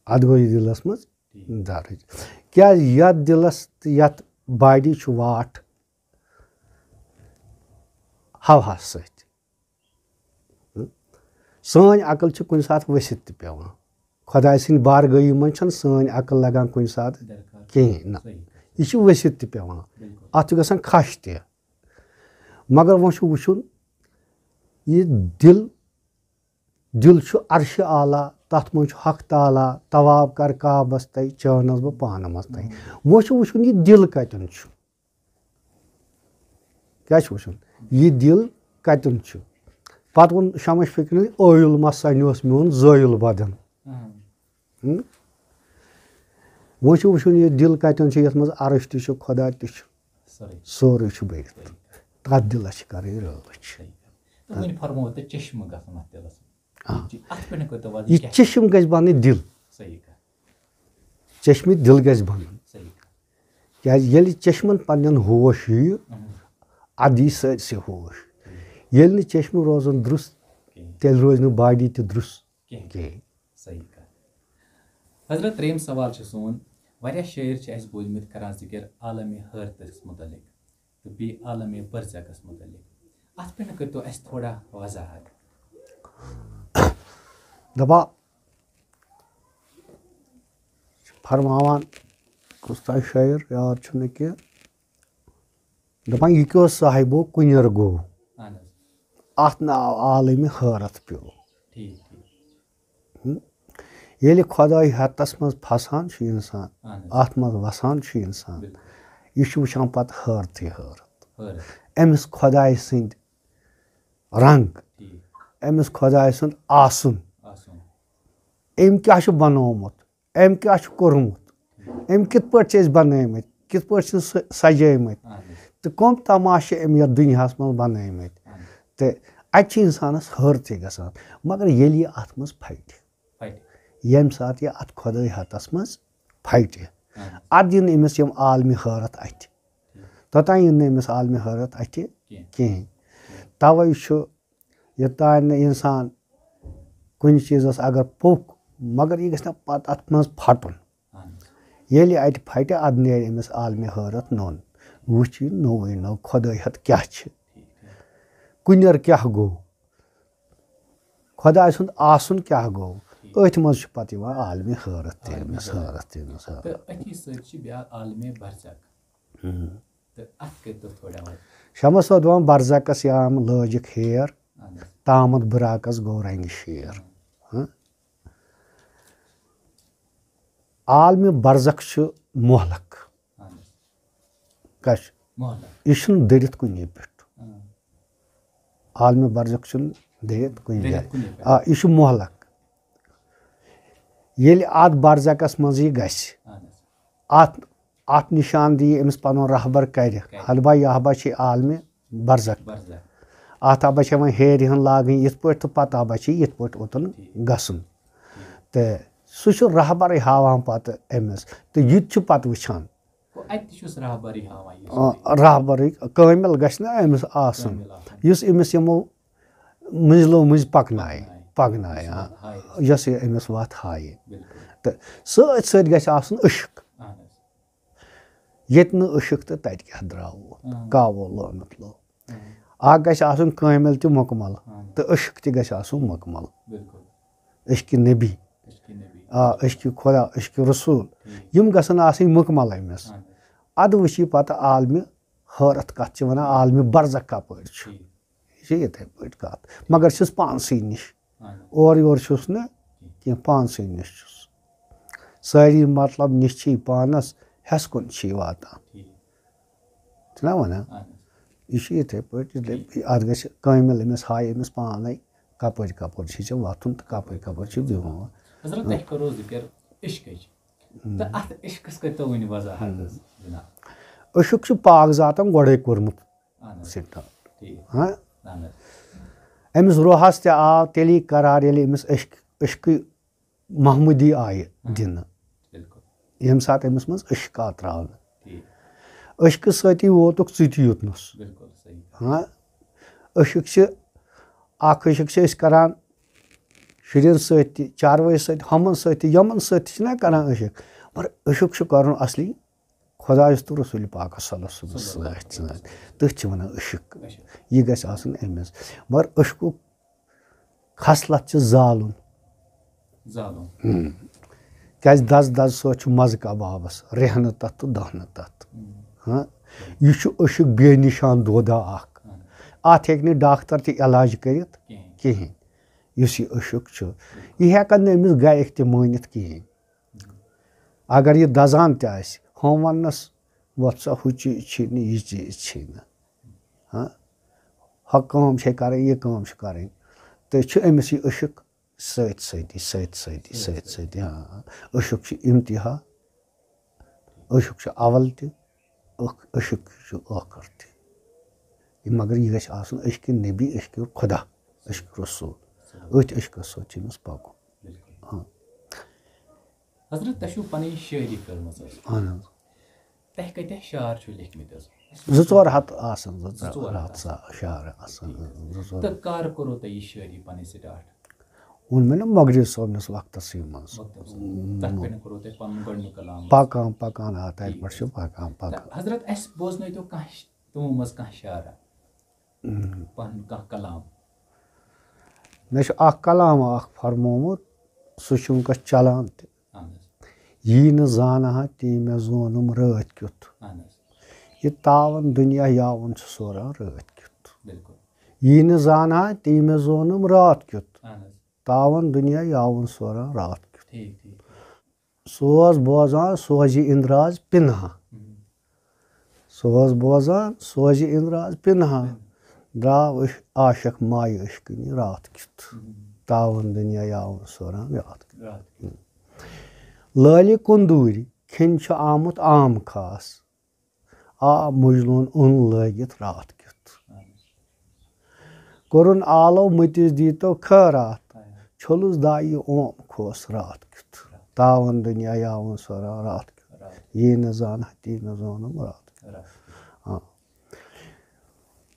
اَدٕ گوٚو یہِ دِلَس منٛز ٹھیٖک۔ دَرٕج۔ کیٛازِ یَتھ دِلَس تہٕ یَتھ باڈی چھُ واٹھ ہَوہَس سۭتۍ۔ سٲنۍ عقل چھِ کُنہِ ساتہٕ ؤسِتھ تہِ پٮ۪وان۔ خۄداے سٕنٛدِ بارگٲہی منٛز چھَنہٕ سٲنۍ عقل لَگان کُنہِ ساتہٕ درکار۔ کِہیٖنۍ نہٕ۔ صحیح۔ یہِ چھِ ؤسِتھ تہِ پٮ۪وان۔ بِلکُل۔ اَتھ چھُ گژھان کھَش تہِ۔ مگر وۄنۍ چھُ وٕچھُن، یہِ دِل، دِل چھُ عرشِ اعلیٰ، تَتھ منٛز چھُ حق تعالیٰ، طواف کَر کعبَس تَے، چٲنَس بہٕ پانہٕ منٛز تَے۔ وۄنۍ چھُ وٕچھُن، یہِ دِل کَتٮ۪ن چھُ۔ کیٛاہ چھُ وٕچھُن؟ یہِ دِل کَتٮ۪ن چھُ؟ پَتہٕ ووٚن شمس فقیٖرن، "ٲیُل ما سَنیوس میون زٲیُل بدن؟" اہم۔ ہُم؟ وۄنۍ چھُ وٕچھُن، یہِ دِل کَتٮ۪ن چھُ، یَتھ منٛز عرش تہِ چھُ، خۄدا تہِ چھُ، سورُے۔ سورُے چھُ بٔرِتھ۔ صحیح۔ تَتھ دِلَس چھِ کَرٕنۍ رٲچھ۔ صحیح۔ تہٕ وۄنۍ فرموو تۄہہِ چشمہٕ گژھُن اَتھ دِلَس منٛز۔ آ۔ اَتھ پٮ۪ٹھ کٔرۍتو وضاحت، یہِ کیٛاہ؟ چشم گژھِ بَنٕنۍ دِل۔ صحیح کَتھ۔ چشمہِ دِل گژھِ بَنُن۔ صحیح کَتھ۔ کیٛازِ ییٚلہِ چشمَن پنٛنٮ۪ن ہوش یِیہِ، اہم۔ اَدٕ یی سٲرسٕے ہوش۔ ییٚلہِ نہٕ چشمہٕ روزَن درُست، کِہیٖنۍ۔ تیٚلہِ روزِ نہٕ باڈی تہِ درُست کِہیٖنۍ۔ کِہیٖنۍ۔ صحیح کَتھ۔ حضرت، ترٛیٚیِم سوال چھُ سون، واریاہ شٲعر چھِ اَسہِ بوٗزمٕتۍ کَران ذِکِر عالمِ حٲرتَس مُتعلِق تہٕ بیٚیہِ عالمِ برزخَس مُتعلِق۔ اَتھ پٮ۪ٹھ کٔرۍتو اَسہِ تھوڑا وضاحت۔ دَپان، فرماوان، کُس تام شٲعر، یاد چھُنہٕ کینٛہہ۔ دَپان، یہِ کیٛاہ اوس صاحبو کُنٮ۪ر گوٚو؟ اَتھ ناو عالمِ حٲرَتھ پیوٚو۔ ییٚلہِ خۄدٲے حتس منٛز پھسان چھُ اِنسان، اَتھ منٛز وَسان چھُ اِنسان، یہِ چھُ وٕچھان پَتہٕ حٲرتھٕے حٲرتھ۔ أمِس خۄداے سٕنٛدۍ رنٛگ، أمِس خۄداے سُنٛد آسُن، أمۍ کیٛاہ چھُ بنومُت، أمۍ کیٛاہ چھُ کوٚرمُت، أمۍ کِتھ پٲٹھۍ چھِ أسۍ بنٲومٕتۍ، کِتھ پٲٹھۍ چھِ سُہ سجٲومٕتۍ، تہٕ کٕم تماشہٕ چھِ أمۍ یَتھ دُنیاہَس منٛز بنٲومٕتۍ۔ تہٕ اَتہِ چھِ اِنسانَس حٲرتھٕے گژھان۔ مگر ییٚلہِ یہِ اَتھ منٛز پھٹہِ، ییٚمہِ ساتہٕ یہِ اَتھ خۄدٲے حتس منٛز پھٹہِ، اَدٕ یِن أمِس یِم عالمِ حٲرتھ اَتھِ۔ توٚتام یِن نہٕ أمِس عالمِ حٲرتھ اَتھِ کینٛہہ۔ کِہیٖنۍ۔ تَوَے چھُ یوٚتام نہٕ اِنسان کُنہِ چیٖزَس اگر پوٚک، مگر یہِ گژھِ نہ پَتہٕ اَتھ منٛز پھَٹُن۔ ییٚلہِ اَتہِ پھَٹہِ، اَدٕ نیرِ أمِس عالمِ حٲرتھ نوٚن۔ وٕچھ یہِ نوٚوُے نوٚو خۄدٲے ہَتھ کیٛاہ چھِ؟ کُنٮ۪ر کیٛاہ گوٚو؟ خۄداے سُنٛد آسُن کیٛاہ گوٚو؟ أتھۍ منٛز چھُ پَتہٕ یِوان عالمِ حٲرتھ تہِ، عالمِ أمِس حٲرتھ۔ حٲرتھ تہِ، أمِس حٲرتھ۔ تہٕ أتھی سۭتۍ چھِ بیٛاکھ عالمِ برزخ۔ ہُم۔ تہٕ اَتھ کٔرۍتو تھوڑا وضاحت۔ شمس صٲب دَپان، برزخس یام لٲجِکھ ہیر، اہن حظ۔ تامَتھ براقس گوٚو رنٛگہِ شیر۔ ہاں۔ ہاں؟ عالمِ برزخ چھُ مہلک۔ اہن حظ۔ کَس؟ مہلک۔ یہِ چھُنہٕ دٔرِتھ کُنے پٮ۪ٹھ۔ اہن۔ عالمِ برزخ چھُنہٕ دٔرِتھ کُنہِ دٔرِتھ جایہِ۔ کُنے پٮ۪ٹھ۔ آ، یہِ چھُ مہلک۔ ییٚلہِ اَتھ برزخس منٛز یہِ گژھِ، اہن حظ۔ اَتھ، اَتھ نِشان دِیہِ أمِس پَنُن رہبر کَرِ۔ کَرِ۔ ہتبا یہبا چھِ عالمِ برزخ۔ برزخ۔ اَتھ ہبا چھِ یِوان ہیرِ ہٕن لاگٕنۍ یِتھ پٲٹھۍ تہٕ پَتہٕ ہبا چھِ یِتھ پٲٹھۍ اوٚتَن ٹھیٖک۔ گژھُن۔ ٹھیٖک۔ تہٕ سُہ چھُ رہبرٕے ہاوان پَتہٕ أمِس۔ تہٕ یہِ تہِ چھُ پَتہٕ وٕچھان۔ گوٚو اَتہِ تہِ چھُس رہبرٕے ہاوان یُس آ، تۄہہِ۔ رہبرٕے کٲمِل گژھِ نہ أمِس آسُن، کٲمِل آسُن۔ یُس أمِس یِمو مٔنٛزلو مٔنٛزۍ پَکنایہِ، پَکنایہِ۔ پَکنایہِ، آ۔ یۄس وَتھ ہایہِ۔ یۄس یہِ أمِس وَتھ ہایہِ۔ بِلکُل۔ تہٕ سۭتۍ سۭتۍ گژھِ آسُن عشق۔ اہن حظ۔ ییٚتہِ نہٕ عشق تہٕ تَتہِ کیٛاہ درٛاوو؟ اہن۔ کاوو لومُت لوم۔ اہن۔ اَکھ گژھِ آسُن کٲمِل تہِ مُکمل، اہن۔ تہٕ عشق تہِ گژھِ آسُن مُکمل۔ بِلکُل۔ عشق نبی۔ عشق نبی۔ آ، عشق خدا، عشق رسول۔ ٹھیٖک۔ یِم گژھن آسٕنۍ مُکمل أمِس۔ اہن۔ اَدٕ وٕچھ یہِ پَتہٕ عالمِ حٲرتھ کَتھ چھِ وَنان، عالمِ برزخ کَپٲرۍ چھُ۔ ٹھیٖک۔ یہِ چھِ یِتھَے پٲٹھۍ کَتھ۔ مگر چھُس پانسٕے نِش۔ اہن۔ اورٕ یورٕ چھُس نہٕ کینٛہہ، پانسٕے نِش چھُس۔ سٲری مطلب نِش چھِ یہِ پانَس، ہٮ۪س کُن چھِ یہِ واتان۔ ٹھیٖک۔ چھُنہ وَنان؟ اہن۔ یہِ چھُ یِتھَے پٲٹھۍ، یہِ دَپہِ، اَتھ گژھِ کٲمِل أمِس ہاے أمِس پانَے، کَپٲرۍ کَپٲرۍ چھِ ژےٚ وۄتھُن تہٕ کَپٲرۍ کَپٲرۍ چھِ بِہُن۔ حضرت، تۄہہِ کٔرو ذِکِر عشقٕچ۔ تہٕ اَتھ عشقَس کٔرۍتو وۄنۍ وضاحت حظ جِناب۔ عشق چھُ پاک ذاتَن گۄڈَے کوٚرمُت۔ اہن حظ۔ سِٹھاہ۔ ٹھیٖک۔ ہاں؟ اہن حظ۔ أمِس روحَس تہِ آو تیٚلی قرار، ییٚلہِ أمِس عشق، عشقٕے محمودی آیہِ ہاں۔ دِنہٕ۔ بِلکُل۔ ییٚمہِ ساتہٕ أمِس منٛز عشق آو ترٛاونہٕ۔ ٹھیٖک۔ عشقہٕ سۭتی ووتُکھ ژٕ تہِ یوٚتنَس۔ بِلکُل صحیح۔ ہاں؟ عشق چھِ، اَکھ عشق چھِ أسۍ کَران شُرٮ۪ن سۭتۍ تہِ، چاروٲے سۭتۍ، ہُمَن سۭتۍ تہِ، یِمَن سۭتۍ تہِ چھِنہ کَران عشق۔ مگر عشق چھُ کَرُن اَصلی خۄدایَس تہٕ رسوٗلِ پاکَس صلی اللہ علیہ وسلمَس سۭتۍ، سۭتۍ۔ تٔتھۍ چھِ وَنان عشق۔ عشق۔ یہِ گژھِ آسُن أمِس۔ مگر عشقُک خصلت چھِ زالُن۔ زالُن۔ ہُم۔ کیٛازِ دَز دَز سۭتۍ چھُ مَزٕ کَبابَس، ریٚہہ نہٕ تَتھ تہٕ دَہ نہٕ تَتھ۔ ہُم۔ ہاں؟ یہِ چھُ عشق بے نِشان دودا اَکھ۔ ہُم۔ اَتھ ہیٚکہِ نہٕ ڈاکٹر تہِ علاج کٔرِتھ کِہیٖنۍ۔ کِہیٖنۍ۔ یُس یہِ عشق چھُ، یہِ ہٮ۪کَن نہٕ أمِس گَرِکۍ تہِ مٲنِتھ کِہیٖنۍ۔ اگر یہِ دَزان تہِ آسہِ، ہُم وَننَس، "وۄتھ سا، ہُہ چیٖز چھی نہٕ، یہِ چیٖز چھی نہٕ۔ ہاں، ہۄ کٲم چھے کَرٕنۍ، یہِ کٲم چھِ کَرٕنۍ۔" تہٕ چھُ أمِس یہِ عشق سۭتۍ سۭتی، سۭتۍ سۭتی، سۭتۍ سۭتی۔ ہاں، عشق چھُ اِنتِہا، عشق چھُ اول تہِ، عشق چھُ ٲخر تہِ۔ یہِ، مگر یہِ گژھِ آسُن عشقِ نبی، عشقِ خدا، عشقِ رسول۔ أتھۍ عشقَس سۭتۍ چھُ أمِس پَکُن۔ بِلکُل۔ ہاں۔ حضرت، تۄہہِ چھُو پَنٕنۍ شٲعری کٔرمٕژ حظ۔ اہن حظ۔ تۄہہِ کۭتیٛاہ شعر چھِو لیکھمٕتۍ حظ؟ زٕ ژور ہَتھ آسَن، زٕ زٕ ژور ژور ہَتھ ہَتھ آسَن۔ شعر آسَن، زٕ ژور۔ تہٕ کَر کوٚروٕ تۄہہِ یہِ شٲعری پَنٕنۍ سٹارٹ؟ ووٚن مےٚ نا مۄغلہِ صٲبنِس وقتَسٕے منٛز۔ وقتَس منٛز۔ تَتھ پٮ۪ٹھ کوٚروٕ تۄہہِ پَنُن گۄڈٕنیُک کلام؟ پَکان، پَکان، آ، تَتہِ ٹھیٖک۔ پٮ۪ٹھ چھُ پَکان، پَکان۔ تہٕ حضرت، اَسہِ بوزنٲیتو کانٛہہ تِمو منٛز کانٛہہ شعرا، ہم۔ پَنُن کانٛہہ کلام۔ مےٚ چھُ اَکھ کلام اَکھ فرمومُت، سُہ چھُ وٕنکٮ۪س چلان تہِ۔ اہن حظ۔ یی نہٕ زانہٕ ہا تی مےٚ زونُم رٲتۍ کیُتھ۔ اہن حظ۔ یہِ تاوَن دُنیا یاوُن چھُ سوران رٲتھ کیُتھ۔ بِلکُل۔ یی نہٕ زانان تٔمۍ مےٚ زونُم راتھ کیُتھ۔ اہن حظ۔ تاوَن دُنیا یاوُن سوران راتھ کیُتھ۔ ٹھیٖک ٹھیٖک۔ سُہ اوس بوزان سوزِ اِندراز پِنہا۔ ہم۔ سُہ اوس بوزان سوزِ اِندراز پِنہا۔ درٛاو أش-، عاشق مایہِ عشقٕنی راتھ کیُتھ۔ ہم۔ تاوَن دُنیا یاوُن سوران راتھ کیُتھ۔ راتھ کیُتھ۔ لٲلہِ کُندوٗرِ کھیٚنۍ چھُ آمُت عام خاص۔ آ مُجلون اوٚن لٲگِتھ راتھ کیُتھ۔ اہن حظ۔ کوٚرُن آلو مٔتِس دیٖتو خٲراتھ۔ اہن حظ۔ چھوٚلُس دایہِ اوم کھوس راتھ کیُتھ۔ تاوَن دُنیا یاوُن سوران راتھ کیُتھ۔ راتھ یی نہٕ زانہٕ تی نہٕ زونُم راتھ کیُتھ۔ راتھ۔ آ۔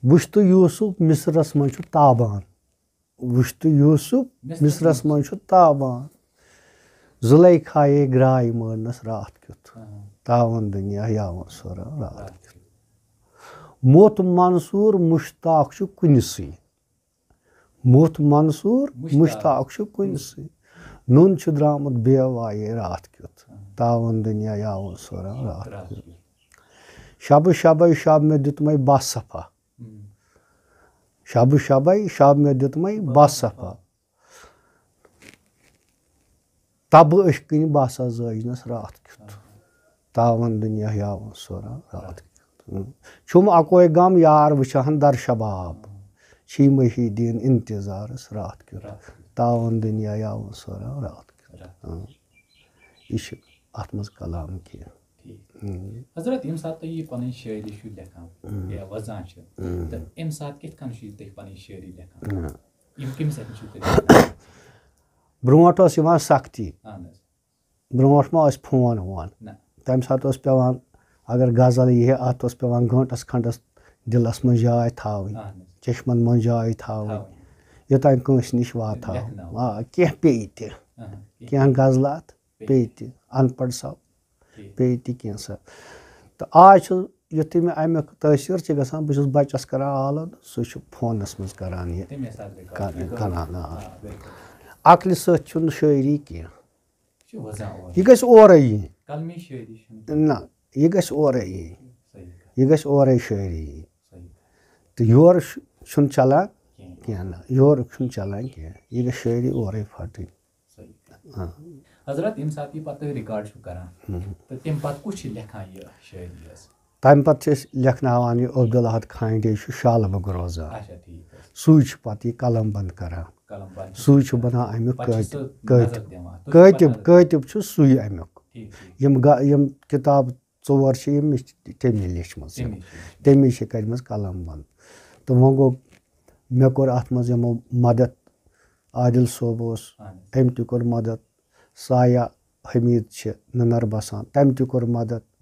وٕچھ تہٕ یوٗسُف مصرس منٛز چھُ تابان۔ وٕچھ تہٕ یوٗسُف مصرس مصرس منٛز چھُ تابان۔ زُلیخایے گرٛاے مٲرنس راتھ کیُتھ۔ اہن۔ تاوَن دُنیا یاوُن سوران راتھ کیُتھ۔ موٚتھ منصوٗر مُشتاق چھُ کُنسٕے۔ موٚتھ منصوٗر مُشتاق۔ مُشتاق چھُ کُنسٕے۔ نوٗن چھُ درٛامُت بے وایے راتھ کیُتھ۔ تاوَن دُنیا یاوُن سوران راتھ راتھ کیُتھ۔ کیُتھ۔ شبہٕ شبے شب مےٚ دیُتمَے بس صفا۔ ہم۔ شبہٕ شبے شب مےٚ دیُتمَے بس صفا۔ تبہٕ عشقٕنۍ باسا زٲجنس راتھ کیُتھ۔ تاوَن دُنیا یاوُن سوران راتھ کیُتھ۔ ہم۔ چھُم اکوے غم یار وٕچھان در شباب۔ چھی محی الدین انتظارس راتھ کیُتھ۔ راتھ کیُتھ۔ تاوَن دُنیا یاوُن سوران راتھ کیُتھ۔ راتھ۔ ہم۔ یہِ چھُ اتھ منٛز کلام کینٛہہ۔ ٹھیٖک۔ ہم۔ حضرت، ییٚمہِ ساتہٕ تُہۍ یہِ پنٕنۍ شٲعری چھِو لیکھان ہم۔ یا وزان چھِ، ہم۔ تہٕ امہِ ساتہٕ کِتھ کٔنۍ چھِو تُہۍ پنٕنۍ شٲعری لیکھان؟ ہم۔ یِم کٔمِس اَتھِ چھِو تُہۍ لیکھان؟ برونٛٹھ اوس یِوان سختی۔ اہن حظ۔ برونٛٹھ ما ٲسۍ فون وون؟ نہ۔ تَمہِ ساتہٕ اوس پٮ۪وان، اگر غزل یی ہے، اَتھ اوس پٮ۪وان گٲنٛٹَس کھنٛڈَس دِلَس منٛز جاے تھاوٕنۍ، اہن حظ۔ چشمَن منٛز جاے تھاوٕنۍ، تھاوٕنۍ۔ یوٚتام کٲنٛسہِ نِش واتہٕ ہاو۔ لیکھناوُن۔ آ، کینٛہہ پیٚیہِ تہِ، اہن۔ کینٛہہ غزلات پیٚیہِ تہِ، اَن پَڑھ سا ٹھیٖک۔ پیٚیہِ تہِ کینٛژھا۔ تہٕ آز چھُ یُتھُے مےٚ اَمیُک تٲثیٖر چھِ گژھان، بہٕ چھُس بَچَس کَران آلَن، سُہ چھُ فونَس منٛز کَران یہِ، تَمے ساتہٕ record۔ کَر-، کَران، آ۔ آ، بِلکُل۔ عقلہِ سۭتۍ چھُنہٕ شٲعری کینٛہہ، یہِ چھُ وَزان اورٕ۔ یہِ گژھِ اورَے یِنۍ۔ قلمی شٲعری چھُنہٕ۔ نہ، یہِ گژھِ اورَے یِنۍ، صحیح کَتھ۔ یہِ گژھِ اورَے شٲعری یِنۍ۔ صحیح کَتھ۔ تہٕ یورٕ چھُ-، چھُنہٕ چَلان کینٛہہ۔ کینٛہہ، نہ، یورٕ چھُنہٕ چَلان کینٛہہ، یہِ گژھِ شٲعری اورَے پھَٹٕنۍ۔ صحیح کَتھ۔ آ۔ حضرت، ییٚمہِ ساتہٕ یہِ پَتہٕ تُہۍ record چھِو کَران، ہم۔ تہٕ تَمہِ پَتہٕ کُس چھُ لیکھان یہِ شٲعری حظ؟ تَمہِ پَتہٕ چھِ أسۍ لیکھناوان یہِ عبدالاحد کھانڈے چھُ شالہٕ بہٕ گروزان۔ اچھا، ٹھیٖک حظ۔ سُے چھُ پَتہٕ یہِ قلم بنٛد کران۔ قلم بنٛد۔ سُے چھُ بنان اَمیُک پَتہٕ چھِ کٲتِب۔ سُہ کٲتِب۔ نظر دِوان۔ تُہۍ چھِو پَتہٕ کٲتِب، نظر۔ کٲتِب چھُ سُے اَمیُک۔ ٹھیٖک، ٹھیٖک۔ یِم گا-، یِم کِتاب ژور چھِ یِم مےٚ چھِ تٔمی لیچھمٕژ۔ تٔمی چھِ۔ تٔمی چھِ کَرِمَژ قلم بنٛد۔ تہٕ وۄنۍ گوٚو، مےٚ کوٚر اَتھ منٛز یِمو مدد۔ عادل صٲب اوس، اہن حظ۔ أمۍ تہِ کوٚر مدد۔ سایہ حمید چھِ نُنر بسان، تٔمۍ تہِ کوٚر مدد۔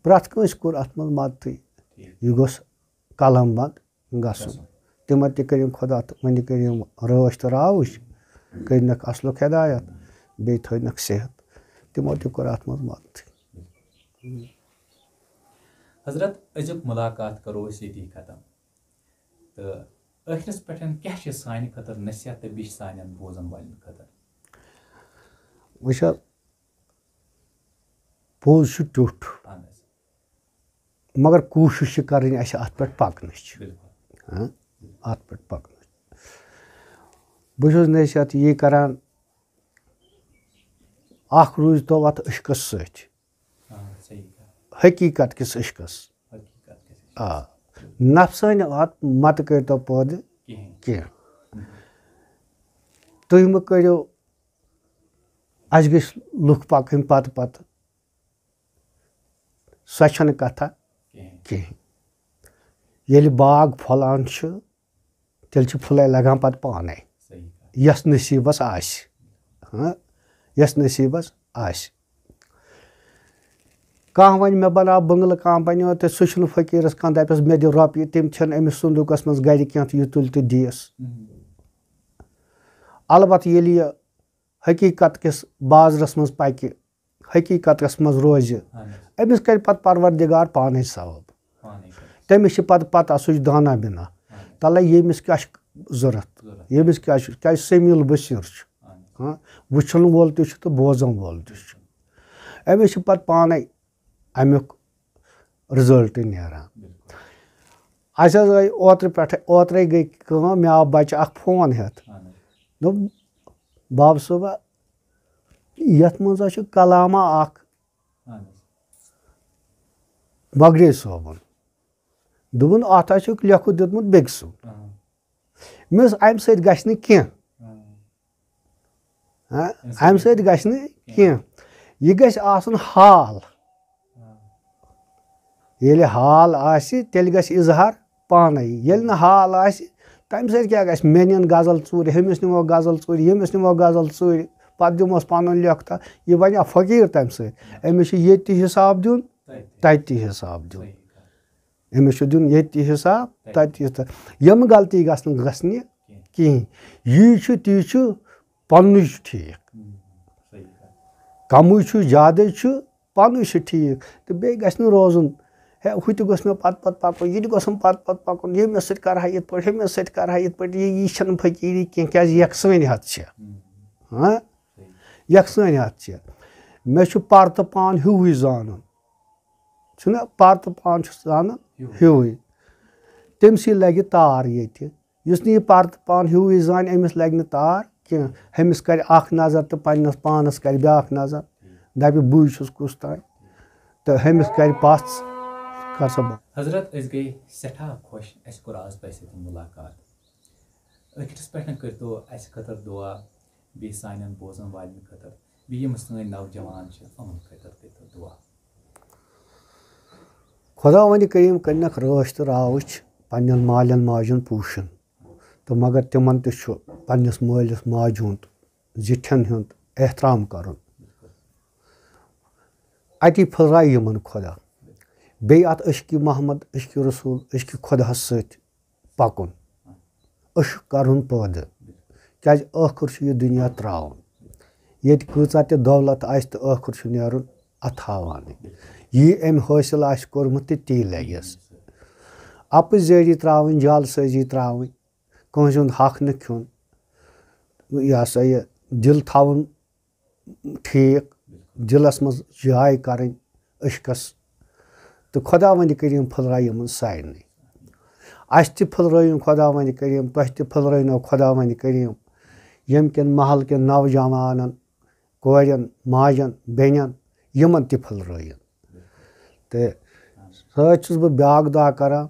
پرٛٮ۪تھ کٲنٛسہِ کوٚر اَتھ منٛز مدتٕے۔ ٹھیٖک۔ یہِ گوٚژھ قلم بنٛد گژھُن۔ گژھُن۔ تِمن تہِ کٔرِن خۄدا تہٕ وۄنۍ کٔرِن رٲچھ تہٕ راوٕچھ، کٔرنَکھ اَصلُک ہدایت، بیٚیہِ تھٲینَکھ صحت۔ تِمو تہِ کوٚر اَتھ منٛز مدتٕے۔ حضرت، أزیُک مُلاقات کرو أسۍ ییٚتی ختم۔ تہٕ ٲخرس پٮ۪ٹھ کیٛاہ چھِ سانہِ خٲطرٕ نصیحت تہٕ بیٚیہِ چھِ سانٮ۪ن بوزن والٮ۪ن خٲطرٕ؟ وٕچھ حظ، پوٚز چھُ ٹیوٚٹھ، اہن حظ۔ مگر کوٗشِش چھِ کَرٕنۍ اَسہِ اَتھ پٮ۪ٹھ پَکنٕچ۔ بِلکُل۔ ہاں، اَتھ پٮ۪ٹھ پَکنٕچ۔ بہٕ چھُس نصیحت یی کَران، اَکھ روٗزۍتو اَتھ عشقَس سۭتۍ، آ، صحیح کَتھ۔ حقیٖقت کِس عشقَس۔ حقیٖقت گژھِ۔ آ، نفسٲنی اَتھ مَتہٕ کٔرۍتو پٲدٕ کِہیٖنۍ۔ کینٛہہ۔ تُہۍ مہٕ کٔرِو، اَسہِ گٔژھۍ لُکھ پَکٕنۍ پَتہٕ پَتہٕ۔ سۄ چھَنہٕ کَتھا کِہیٖنۍ۔ کِہیٖنۍ۔ ییٚلہِ باغ پھۄلان چھُ، تیٚلہِ چھِ پھُلَے لَگان پَتہٕ پانَے، صحیح کَتھ۔ یَس نصیٖبَس آسہِ۔ ہاں، یَس نصیٖبَس آسہِ۔ کانٛہہ وَنہِ، "مےٚ بَناو بٔنٛگلہٕ، کانٛہہ بَنیو"، تہٕ سُہ چھُنہٕ فقیٖرَس کانٛہہ دَپٮ۪س، "مےٚ دِ رۄپیہِ"، تٔمۍ ژھٮ۪ن أمِس صندوٗقَس منٛز گَرِ کینٛہہ تہٕ یہِ تُلہِ تہٕ دِیَس۔ مم۔ البتہٕ ییٚلہِ یہِ حقیٖقت کِس بازرَس منٛز پَکہِ، حقیٖقتَس منٛز روزِ، اہن حظ۔ أمِس کَرِ پَتہٕ پروردگار پانَے ثواب۔ پانَے کَرِ۔ تٔمِس چھِ پَتہٕ پَتہ، سُہ چھُ دانا بِنا۔ اہن حظ۔ تَلے ییٚمِس کیٛاہ چھُ ضوٚرَتھ، ضوٚرَتھ۔ ییٚمِس کیٛاہ چھُ، کیٛازِ سمیٖع البصیٖر چھُ۔ اہن حظ۔ ہاں، وٕچھَن وول تہِ چھُ تہٕ بوزَن وول تہِ چھُ۔ أمِس چھِ پَتہٕ پانَے اَمیُک رِزلٹ نیران۔ اَسہِ حظ گٔے اوترٕ پٮ۪ٹھٕ، اوترَے گٔے کٲم، مےٚ آو بَچہٕ اَکھ فون ہٮ۪تھ۔ اہن حظ۔ دوٚپ، "باب صٲبہ، یَتھ منٛز حظ چھُ کلامہ اَکھ اہن حظ۔ مۄغرے صٲبُن۔ دوٚپُن، اَتھ حظ چھُکھ لیکھُت دیُتمُت بیٚکہِ سُنٛد۔" اہن۔ مےٚ اوس اَمہِ سۭتۍ گژھِ نہٕ کینٛہہ۔ اہن۔ ہاں، اَمہِ سۭتۍ اَمہِ سۭتۍ گژھِ نہٕ کینٛہہ۔ یہِ گژھِ آسُن حال۔ ییٚلہِ حال آسہِ، تیٚلہِ گژھِ اظہار پانَے۔ ییٚلہِ نہٕ حال آسہِ، تَمہِ سۭتۍ کیٛاہ گژھِ؟ مےٚ نِن غزل ژوٗرِ، ہُمِس نِمو غزل ژوٗرِ، ییٚمِس نِمو غزل ژوٗرِ، پَتہٕ دِموس پَنُن لیٚکھتھا۔ یہِ بَنہِ فقیٖر تَمہِ سۭتۍ۔ أمِس چھُ ییٚتہِ تہِ حِساب دیُن، تَتہِ تہِ حِساب دیُن۔ أمِس چھُ دیُن ییٚتہِ تہِ حِساب، تَتہِ تہِ حِساب۔ یِم غلطی گژھِ نہٕ گژھنہِ کِہیٖنۍ۔ یی چھُ، تی چھُ، پَننُے چھُ ٹھیٖک۔ کَمٕے چھُ، زیادَے چھُ، پَنُے چھُ ٹھیٖک۔ تہٕ بیٚیہِ گژھِ نہٕ روزُن، ہے، ہُہ تہِ گوٚژھ مےٚ پَتہٕ پَتہٕ پَکُن، یہِ تہِ گوٚژھُم پَتہٕ پَتہٕ پَکُن، ییٚمِس سۭتۍ کَرٕ ہا یِتھ پٲٹھۍ، ہُمِس سۭتۍ کَرٕ ہا یِتھ پٲٹھۍ۔ یہِ، یہِ چھَنہٕ فقیٖری کینٛہہ، کیٛازِ یَکسٲنیت چھِ۔ ہاں؟ یَکسٲنیت چھِ۔ مےٚ چھُ پَرٕ تہٕ پان ہیوٗوٕے زانُن۔ چھُنہ، پَرٕ تہٕ پان چھُ زانُن ہیوٗ۔ ہیوٗوٕے۔ تٔمۍ سٕے لَگہِ تار ییٚتہِ۔ یُس نہٕ یہِ پَرٕ تہٕ پان ہیوٗوٕے زانہِ، أمِس لَگہِ نہٕ تار کینٛہہ۔ ہُمِس کَرِ اَکھ نظر تہٕ پنٛنِس پانَس کَرِ بیٛاکھ نظر۔ دَپہِ، "بٕے چھُس کُس تام۔" تہٕ ہُمِس کَرِ پَژھ، کَر سا بَنٛد۔ حضرت، أسۍ گٔے سٮ۪ٹھاہ خۄش، اَسہِ کوٚر آز تۄہہِ سۭتۍ مُلاقات۔ ٲخرَس پٮ۪ٹھ کٔرۍتو اَسہِ خٲطرٕ دُعا، بیٚیہِ سانٮ۪ن بوزَن والٮ۪ن خٲطرٕ، بیٚیہِ یِم سٲنۍ نوجوان چھِ، یِمَن خٲطرٕ کٔرۍتو دُعا۔ خۄداوندِ کریٖم کٔرنَکھ رٲچھ تہٕ راوٕچھ پننٮ۪ن مالٮ۪ن ماجٮ۪ن پوٗشن، تہٕ مگر تِمن تہِ چھُ پننِس مٲلِس ماجہِ ہُنٛد، زِٹھٮ۪ن ہُنٛد احترام کرُن۔ اتی پھٔلرایہِ یِمن خۄدا۔ بیٚیہِ اتھ عشقِ محمد، عشقِ رسول، عشقِ خۄداہس سۭتۍ پکُن۔ عشق کرُن پٲدٕ۔ کیازِ ٲخٕر چھُ یہِ دُنیا تراوُن۔ ییٚتہِ کۭژاہ تہِ دولت آسہِ تہٕ ٲخٕر چھُ نیرُن اتھاوانٕے۔ یی أمۍ حٲصِل آسہِ کوٚرمُت تہٕ تی لگٮ۪س۔ اپٕز یٲری تراوٕنۍ، جعل سٲزی تراوٕنۍ، کٲنٛسہِ ہُنٛد حق نہٕ کھیوٚن، یہِ ہسا یہِ دِل تھاوُن ٹھیٖک، دِلَس منٛز جاے کَرٕنۍ عشقَس۔ تہٕ خۄداوندِ کریٖم پھٔلرایہِ یِمَن سارنٕے۔ اَسہِ تہِ پھٔلرٲیِن خۄداوندِ کریٖم، تۄہہِ تہِ پھٔلرٲینو خۄداوندِ کریٖم، ییٚمہِ کِنۍ محل کٮ۪ن نوجوانَن، کورٮ۪ن، ماجَن، بیٚنٮ۪ن، یِمَن تہِ پھٔلرٲیِن۔ تہٕ سۭتۍ چھُس بہٕ بیٛاکھ دُعا کَران،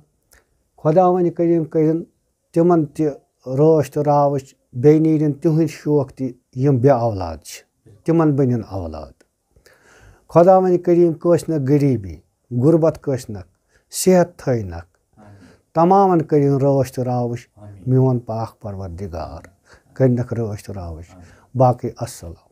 خۄداوندِ کریٖم کٔرِن تِمن تہِ رٲچھ تہٕ راوٕچھ، بیٚیہِ نیرن تِہنٛدۍ شوق تہِ، یِم بے اولاد چھِ، تِمن بنن اولاد۔ خۄداوند کریم کٲنٛسہِ نہ غریٖبی، غربت کٲنٛسہِ نہ، صحت تھٲینکھ۔ تمامن کٔرِن رٲچھ تہٕ راوٕچھ میون پاک پروردگار، کٔرنکھ رٲچھ تہٕ راوٕچھ۔ باقٕے السلام۔